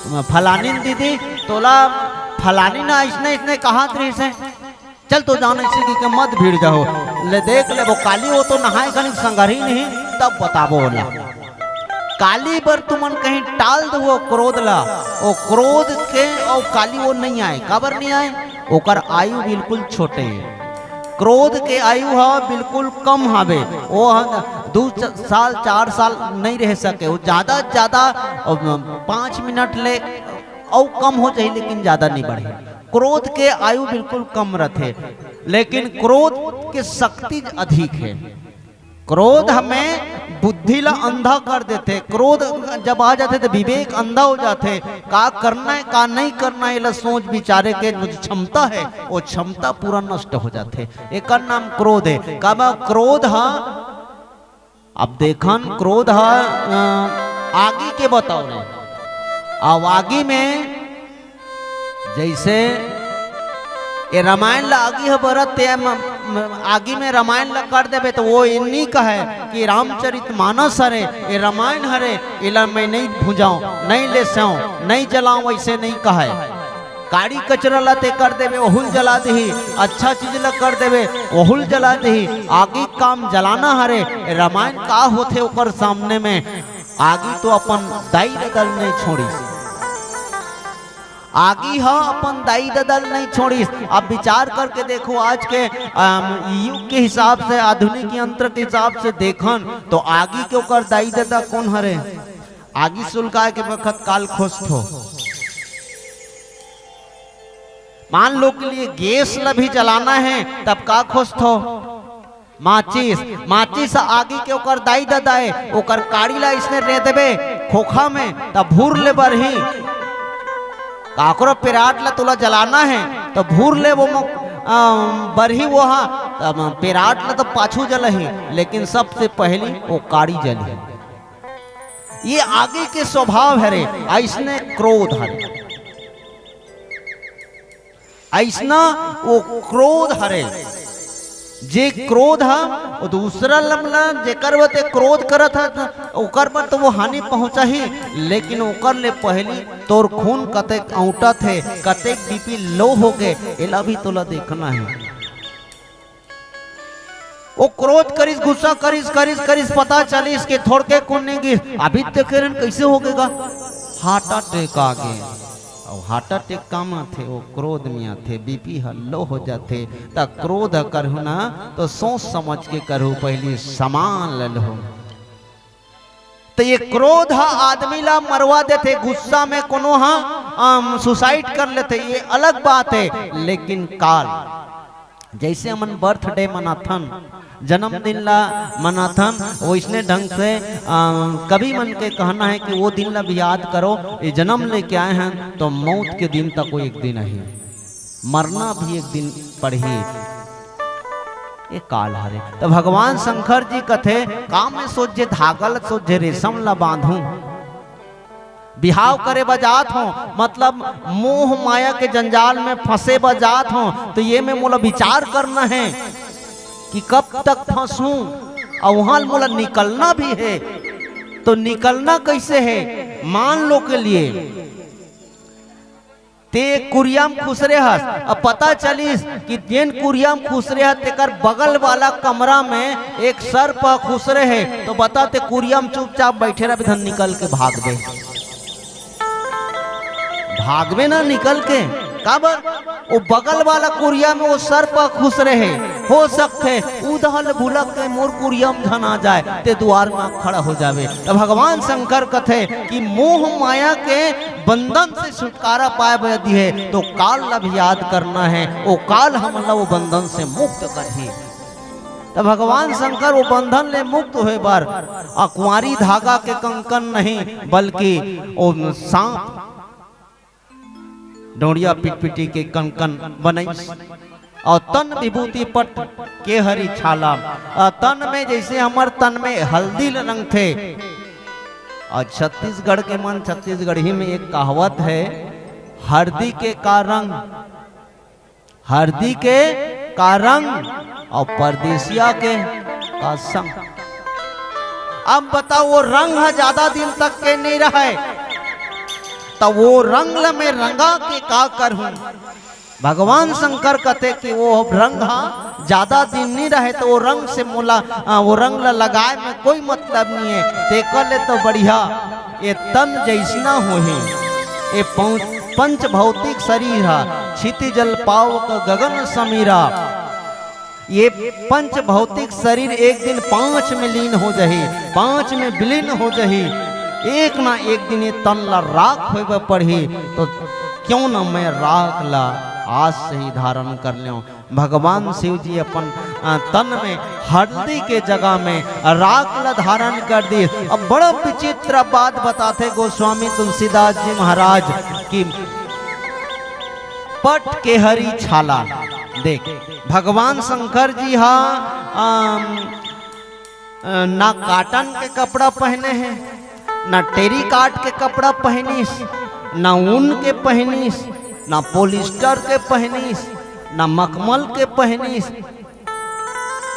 म-, फलानी दीदी, तोला फलानी ना इसने, इसने कहा रहिस हे, चल तो जान इसी की के मत भिड़ जाओ। ले देख ले, वो काली वो तो नहाए घनी संगरही नहीं, तब बताबो ओला। काली बर तुमन कहीं टाल दो वो क्रोध ला, वो क्रोध के और काली वो नहीं आए, काबर नहीं आए? ओकर आयु बिल्कुल छोटे हे। क्रोध के आयु ह बिल्कुल कम हवे, वो ह दू च-, साल, चार साल नहीं रह सके, वो ज्यादा से ज्यादा, अ, पाँच मिनट ले अउ कम हो जाही, लेकिन ज्यादा नहीं बढ़े। क्रोध के आयु बिल्कुल कम रथे, लेकिन क्रोध के शक्ति अधिक हे। क्रोध हमें बुद्धि ला अंधा कर देथे। क्रोध जब आ जाथे तो विवेक अंधा हो जाथे। का करना हे, का नहीं करना हे, एला सोच विचारे के जो क्षमता हे, वो क्षमता पूरा नष्ट हो जाथे। एकर नाम क्रोध हे। काबर क्रोध ह, अब देखन, क्रोध ह, अ, आगी के बतौर हे। अब आगी में जैसे ये रामायण ला आगी ह बरत, ते म-, म-, आगी में रामायण ला कर देबे, तो वो ये नहीं कहे कि रामचरित मानस हरे, ये रामायण हरे, एला मैं नहीं भुजाऊं, नहीं लेसऊं, नहीं जलाऊं, वैसे नहीं कहे। काड़ी कचरा ला ते कर देबे, ओहुल जला देही, अच्छा चीज ला कर देबे, ओहुल जला देही। आगी काम जलाना हरे, रामायण का होथे ओकर सामने में? आगी तो अपन दाई ददा ल नहीं छोड़िस। आगी ह अपन दाई ददा ल नहीं छोड़िस। अब विचार करके देखो, आज के, अम, युग के हिसाब से, आधुनिक यंत्र के हिसाब से देखन, तो आगी के ओकर दाई ददा कौन हरे? आगी सुलगाए के बखत काल खोजथो। मान लो के लिए गैस ला भी जलाना हे, तब का खोजथो? माचिस। माचिस आगी के ओकर दाई ददा हे, ओकर काड़ी ला इसने रेंदबे खोखा में, तब भूर ले बरही। काकरो पेराट ला तोला जलाना हे, तो भूर ले वो म-, अ, बरही वो हा, तब पेराट ला तो पाछू जलही, लेकिन सबसे पहली वो काड़ी जलही। ये आगी के स्वभाव हरे, अइसने क्रोध हरे। अइसना वो क्रोध हरे, जे क्रोध ह, वो दूसरा लमला, जेकर बर ते क्रोध करत ह, ओकर बर तो वो हानि पहुंचाही, लेकिन ओकर ले पहली तोर खून कतेक औंटत हे, कतेक बीपी लो हो गे, एला भी तोला देखना हे। वो क्रोध करिस, गुस्सा करिस, करिस, करिस, पता चलिस कि थोड़के खून नहीं गिस। अभी देखे रहन कैसे हो गेगा, हार्ट अटैक आ गे। अउ हार्ट अटैक काम आथे, वो क्रोध में आथे, बीपी ह लो हो जाथे। त क्रोध करहु ना, तो सोच समझ के करहु, पहली सामान ले लहू। तो ये क्रोध ह आदमी ला मरवा देथे, गुस्सा में कोनो ह, अम, सुसाइड कर लेथे, ये अलग बात हे। लेकिन काल, जैसे हमन बर्थडे मनाथन, जन्मदिन ला मनाथन, वैसने ढंग से, अम, कवि मन के कहना हे कि वो दिन ला भी याद करो, ये जन्म लेके आए हैं तो मौत के दिन तक वो एक दिन ही। मरना भी एक दिन पड़ही। ये काल हरे। तो भगवान शंकर जी कथे, "काम में सोझे धागा ल सोझे रेशम ला बांधूं।" बिहाव करे बर जात हों, मतलब मोह माया के जंजाल में फंसे बर जात हों, तो ये में मोला विचार करना हे कि कब तक फंसूं, अउ वहां मोला निकलना भी हे। तो निकलना कैसे हे? मान लो के लिए, ते कुरिया म खुसरे हस, अब पता चलिस कि जेन कुरिया म खुसरे हस, तेकर बगल वाला कमरा में एक सर्प ह खुसरे हे, तो बता, ते कुरिया म चुपचाप बैठे रह, धन निकल के भागबे, भागबे ना निकल के। काबर? वो बगल वाला कुरिया में वो सर्प ह खुसरे हे, हो सकथे उदहल भुलक के मोर कुरिया म झन आ जाए, ते दुआर में खड़ा हो जावे। तो भगवान शंकर कथे कि मोह माया के बंधन से छुटकारा पाए बर यदि हे, तो काल ला भी याद करना हे, वो काल हमन ला वो बंधन से मुक्त करही। तो भगवान शंकर वो बंधन ले मुक्त होए बर अकुंवारी धागा के कंकन नहीं, बल्कि वो सांप डोंड़िया पिटपिटी के कंकन बनइस। अउ तन विभूति पट केहरी छाला, अउ तन में जैसे हमर तन में हल्दी ल रंगथे, अउ छत्तीसगढ़ के मन, छत्तीसगढ़ी में एक कहावत हे, "हरदी के का रंग, हरदी के का रंग, अउ परदेसिया के का संग।" अब बताओ, वो रंग ह ज्यादा दिन तक के नहीं रहे, त वो रंग ल मैं रंगा के का करहूं? भगवान शंकर कहते कि वो रंग ह ज्यादा दिन नहीं रहे, त वो रंग से मोला, आ, वो रंग ल लगाए में कोई मतलब नहीं है। तेकर ले तो बढ़िया ये तन जैसना होही, ये पौ-, पंच भौतिक शरीर ह, क्षिति जल पावक गगन समीरा। ये पंच भौतिक शरीर एक दिन पांच में लीन हो जाही, पांच में विलीन हो जाही। एक ना एक दिन ये तन ला राख होए बर पड़ही, तो क्यों ना मैं राख ला आज से ही धारण कर लेऊं। भगवान शिव जी अपन, अ, तन में हल्दी के जगह में राख ला धारण कर दिस। अब बड़ा विचित्र बात बताथे गोस्वामी तुलसीदास जी महाराज कि पट के हरी छाला। देख, भगवान शंकर जी हा, अम, अ, ना cotton के कपड़ा पहने हे, ना terrycot के कपड़ा पहनिस, ना ऊन के पहनिस, ना polyester के पहनिस, ना मखमल के पहनिस।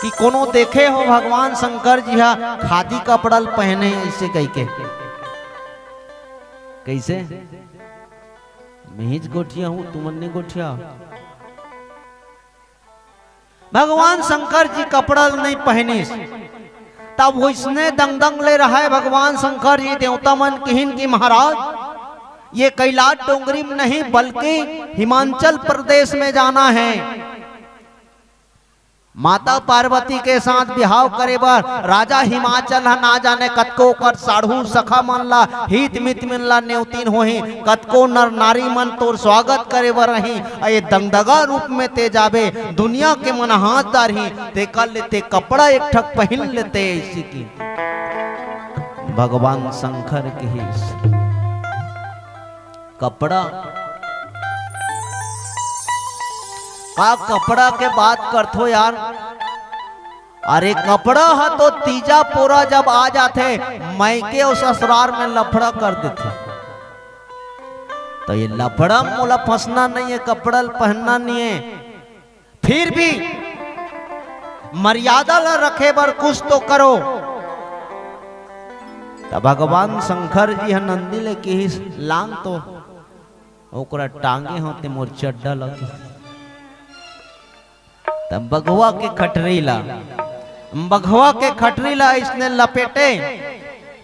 कि कोनो देखे हो भगवान शंकर जी हा खादी कपड़ा ल पहने हे, ऐसे कहिके? कैसे? मैं हीच गोठिया हूं, तुमन नहीं गोठिया। भगवान शंकर जी कपड़ा नहीं पहनिस, तब वैसने दंग दंग ले रहा है भगवान शंकर जी। देवता मन किहिन कि महाराज, ये कैलाश डोंगरी में नहीं, बल्कि हिमाचल प्रदेश में जाना है। माता पार्वती के साथ बिहाव करे बर राजा हिमाचल ह ना जाने कतको ओकर साढ़ू सखा मन ला, हित मित मन ला नेवतीन होही, कतको नर नारी मन तोर स्वागत करे बर रही। अ ये दंगदगा रूप में ते जाबे, दुनिया के मन हाथ डारही, तेकर ले ते कपड़ा एक ठक पहिन लेते, ऐसी की भगवान शंकर किहिस। कपड़ा, का कपड़ा के बात करथो यार? अरे कपड़ा ह तो तीजा पोरा जब आ जाथे, मइके अउ ससुरार में लफड़ा कर देथे। तो ये लफड़ा मोला फंसना नहीं है, कपड़ा ल पहनना नहीं है। फिर भी मर्यादा ला रखे बर कुछ तो करो। त भगवान शंकर जी ह नंदी ले किहिस, "लान तो ओकरा टांगे हों ते मोर चड्डा ला।" त बघवा के खटरी ला, बघवा के खटरी ला इसने लपेटे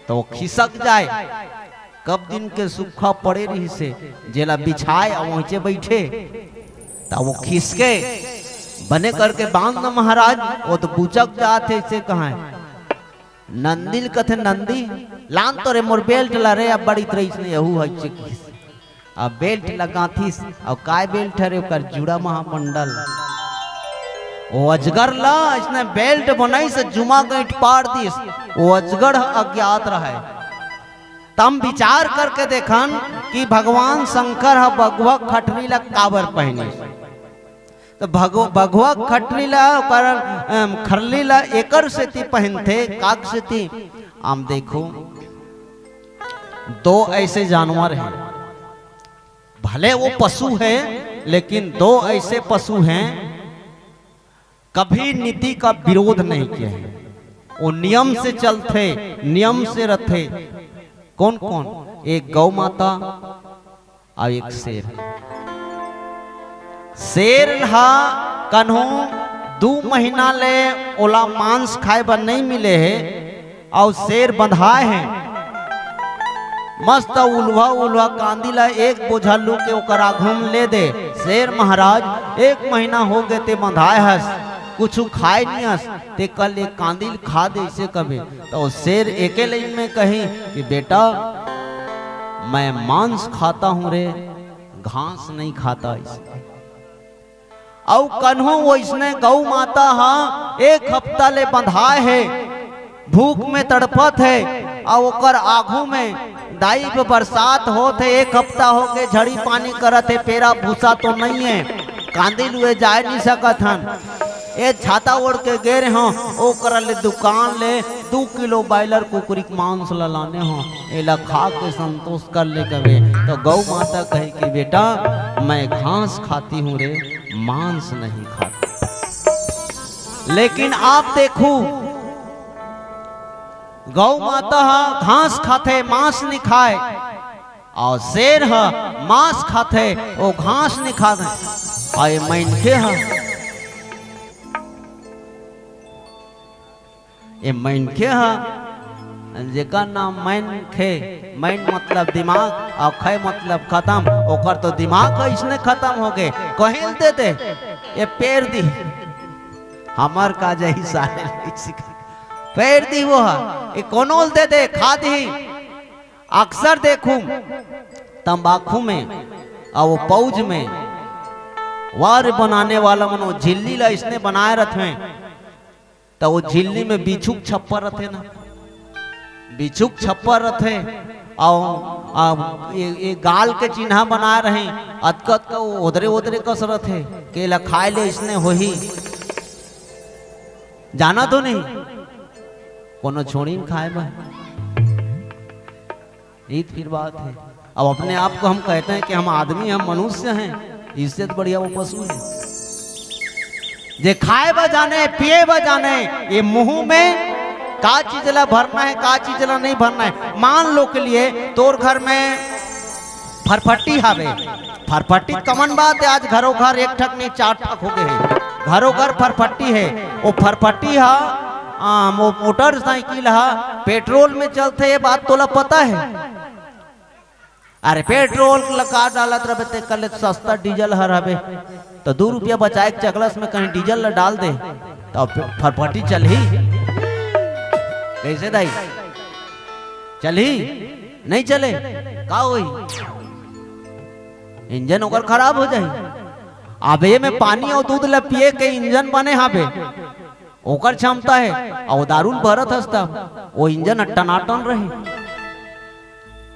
तो खिसक जाए। कब दिन के सूखा पड़े रहिसे, जेला बिछाए अउ वहींचे बइठे, त वो खिसके, "बने करके बांध न महाराज, वो तो बुचक जात हे," अइसे कहय। नंदी ल कथे, "नंदी, लान तो रे मोर belt ला रे, अब बड़ी तरह इसने यहू है चिक।" अब belt लगाथिस, अउ काय belt हरे, ओकर जुड़ा महामंडल। वो अजगर ला इसने belt बनाइस, जुमा गइंठ पार दिस, वो अजगर ह अज्ञात रहय। त हम विचार करके देखन कि भगवान शंकर ह बघवा खटरी ला काबर पहिनिस। त भगव-, बघवा खटरी ला, ओकर, अम, खरली ला एकर सेती पहिनथे, काक सेती। हम देखो, दो ऐसे जानवर हैं, भले वो पशु हैं, लेकिन दो ऐसे पशु हैं, कभी नीति का विरोध नहीं किए हैं। वो नियम से चलथे, नियम से रथे। कौन कौन? एक गौ माता अउ एक शेर। शेर हा कन्हू दू महीना ले ओला मांस खाए बर नहीं मिले हे, अउ शेर बंधाए हे। मस्त उल्हा उल्हा कांदी ला एक बोझा लू के ओकर आघू म ले दे। शेर महाराज, एक महीना हो गे ते बंधाए हस, कुछु खाए नी हस, ते कल एक कांदी ल खा दे, अइसे कबे। त शेर एके लाइन में कही कि बेटा, मैं मांस खाता हूं रे, घास नहीं खाता। अउ कन्हू वइसने गौ माता ह एक हफ्ता ले बंधाए हे, भूख में तड़पत हे, अउ ओकर आघू में दाई पे बरसात होत हे, एक हफ्ता होके झड़ी पानी करत हे, पेरा भूसा तो नइये, कांदी लुए जाए नहीं सकत हन। ए छाता ओढ़ के गे रहे हों, ओकरा ले दुकान ले दू किलो बॉयलर कुकरी के मांस ला लाने हों, एला खा के संतोष कर ले कबे। त गौ माता कहे कि बेटा, मैं घास खाती हूं रे, मांस नहीं खाती। लेकिन आप देखो, गौ माता ह घास खाथे, मांस नइ खाय, अउ शेर ह मांस खाथे, वो घास नइ खाथे। अउ ये मनखे ह, ये मनखे ह, जेकर नाम मनखे, मन मतलब दिमाग, अउ खे मतलब खतम, ओकर तो दिमाग अइसने खतम हो गे। कहीं ल दे दे, ये पेर दिही, हमर का जाही सारे। पेर दिही वो ह, ये कोनो ल दे दे, खा दिही। अक्सर देखूं, तंबाकू में अउ वो पाउच में वार बनाने वाला मन वो झिल्ली ला अइसने बनाय रथें, त वो झिल्ली में बिच्छू के छप्पर रथे ना, बिच्छू के छप्पर रथे, अउ, अउ ये, ये गाल के चिन्हा बनाय रहें, अतका अतका वो ओदरे ओदरे कस रथे, के ला खाय ले अइसने होही, जाना तो नहीं, कोनो छोड़ी न खाय बर। ये तो फिर बात है। अब अपने आप को हम कहते हैं कि हम आदमी, हम मनुष्य हैं, इससे तो बढ़िया वो पशु है। जे खाय बर जाने, पिये बर जाने, ये मुंह में का चीज ला भरना है, का चीज ला नहीं भरना है। मान लो के लिए तोर घर में फरफट्टी हावे, फरफट्टी कमन बात है, आज घरो घर एक ठक नहीं चार ठक हो गए है, घरो घर फरफट्टी है। वो फरफट्टी हा, आ, मो-, मोटरसाइकिल हा, पेट्रोल में चलथे, ये बात तोला पता है? अरे पेट्रोल ला का डालत रहे ते, कल सस्ता डीजल हर हवे, तो दू रुपया बचाए के चकलस में कहीं डीजल ला डाल दे, तो फरफटी चलही कैसे दाई? चलही? नहीं चले, का होही? इंजन ओकर खराब हो जाही। अब ये में पानी अउ दूध ला पिए के इंजन बने हावे, ओकर क्षमता है, अउ दारू ल भरत हस त वो इंजन ह टनाटन रही,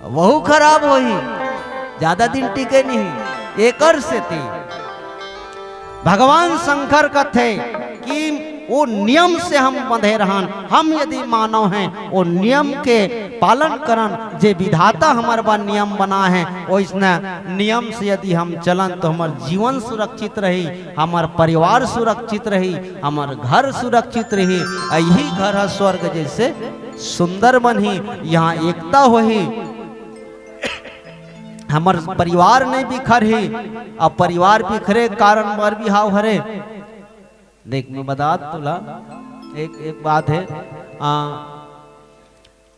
वहू खराब होही, ज्यादा दिन टिके नहीं। एकर सेती भगवान शंकर कथे कि वो नियम से हम बंधे रहन, हम यदि मानव हैं, वो नियम के पालन करन, जे विधाता हमर बर नियम बना है, ओइसने नियम से यदि हम चलन, तो हमर जीवन सुरक्षित रही, हमर परिवार सुरक्षित रही, हमर घर सुरक्षित रही। यही घर ह स्वर्ग जैसे सुंदर बनही, यहाँ एकता होही, हमर परिवार नहीं बिखरही। अब परिवार बिखरे के कारण बर बिहाव हरे। देख, मैं बता तोला, एक, एक बात है, आ,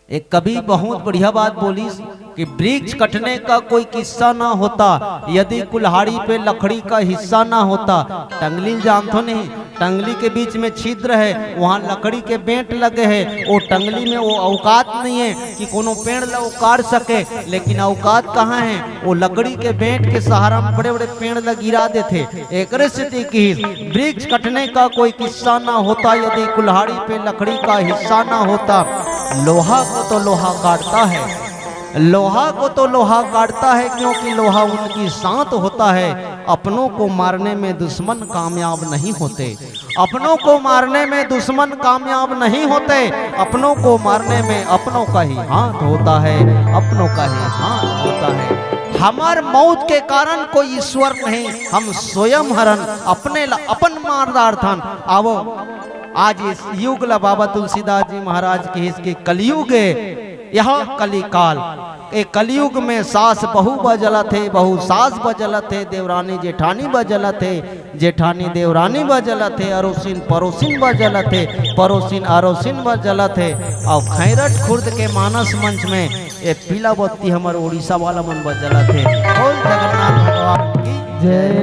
एक कवि बहुत बढ़िया बात बोलिस कि वृक्ष कटने का कोई किस्सा ना होता, यदि कुल्हाड़ी पे लकड़ी का हिस्सा ना होता। टंगली जानथो नहीं, टंगली के बीच में छिद्र है, वहाँ लकड़ी के बेंट लगे हैं। वो टंगली में वो औकात नहीं है कि कोनो पेड़ ला उखाड़ सके, लेकिन औकात कहाँ है? वो लकड़ी के बेंट के सहारा में बड़े-बड़े पेड़ ला गिरा देथे। एकरे सेती किहिस, वृक्ष कटने का कोई किस्सा ना होता, यदि कुल्हाड़ी पे लकड़ी का हिस्सा ना होता। लोहा को तो लोहा काटता है, लोहा को तो लोहा काटता है, क्योंकि लोहा उनकी सांत होता है। अपनों को मारने में दुश्मन कामयाब नहीं होते, अपनों को मारने में दुश्मन कामयाब नहीं होते, अपनों को मारने में अपनों का ही हाथ होता है, अपनों का ही हाथ होता है। हमर मौत के कारण कोई ईश्वर नहीं, हम स्वयं हरन, अपने ला अपन मार डारथन। आवो, आज इस युग ला बाबा तुलसीदास जी महाराज किहिस कि कलयुग ए, यह कलिकाल। ए कलयुग में सास बहू बर जलत हे, बहू सास बर जलत हे, देवरानी जेठानी बर जलत हे, जेठानी देवरानी बर जलत हे, अरोसिन परोसिन बर जलत हे, परोसिन अरोसिन बर जलत हे। अउ खैरठ खुर्द के मानस मंच में ए पीला बत्ती हमर उड़ीसा वाला मन बर जलत हे। बोल जगन्नाथ भगवान की जय।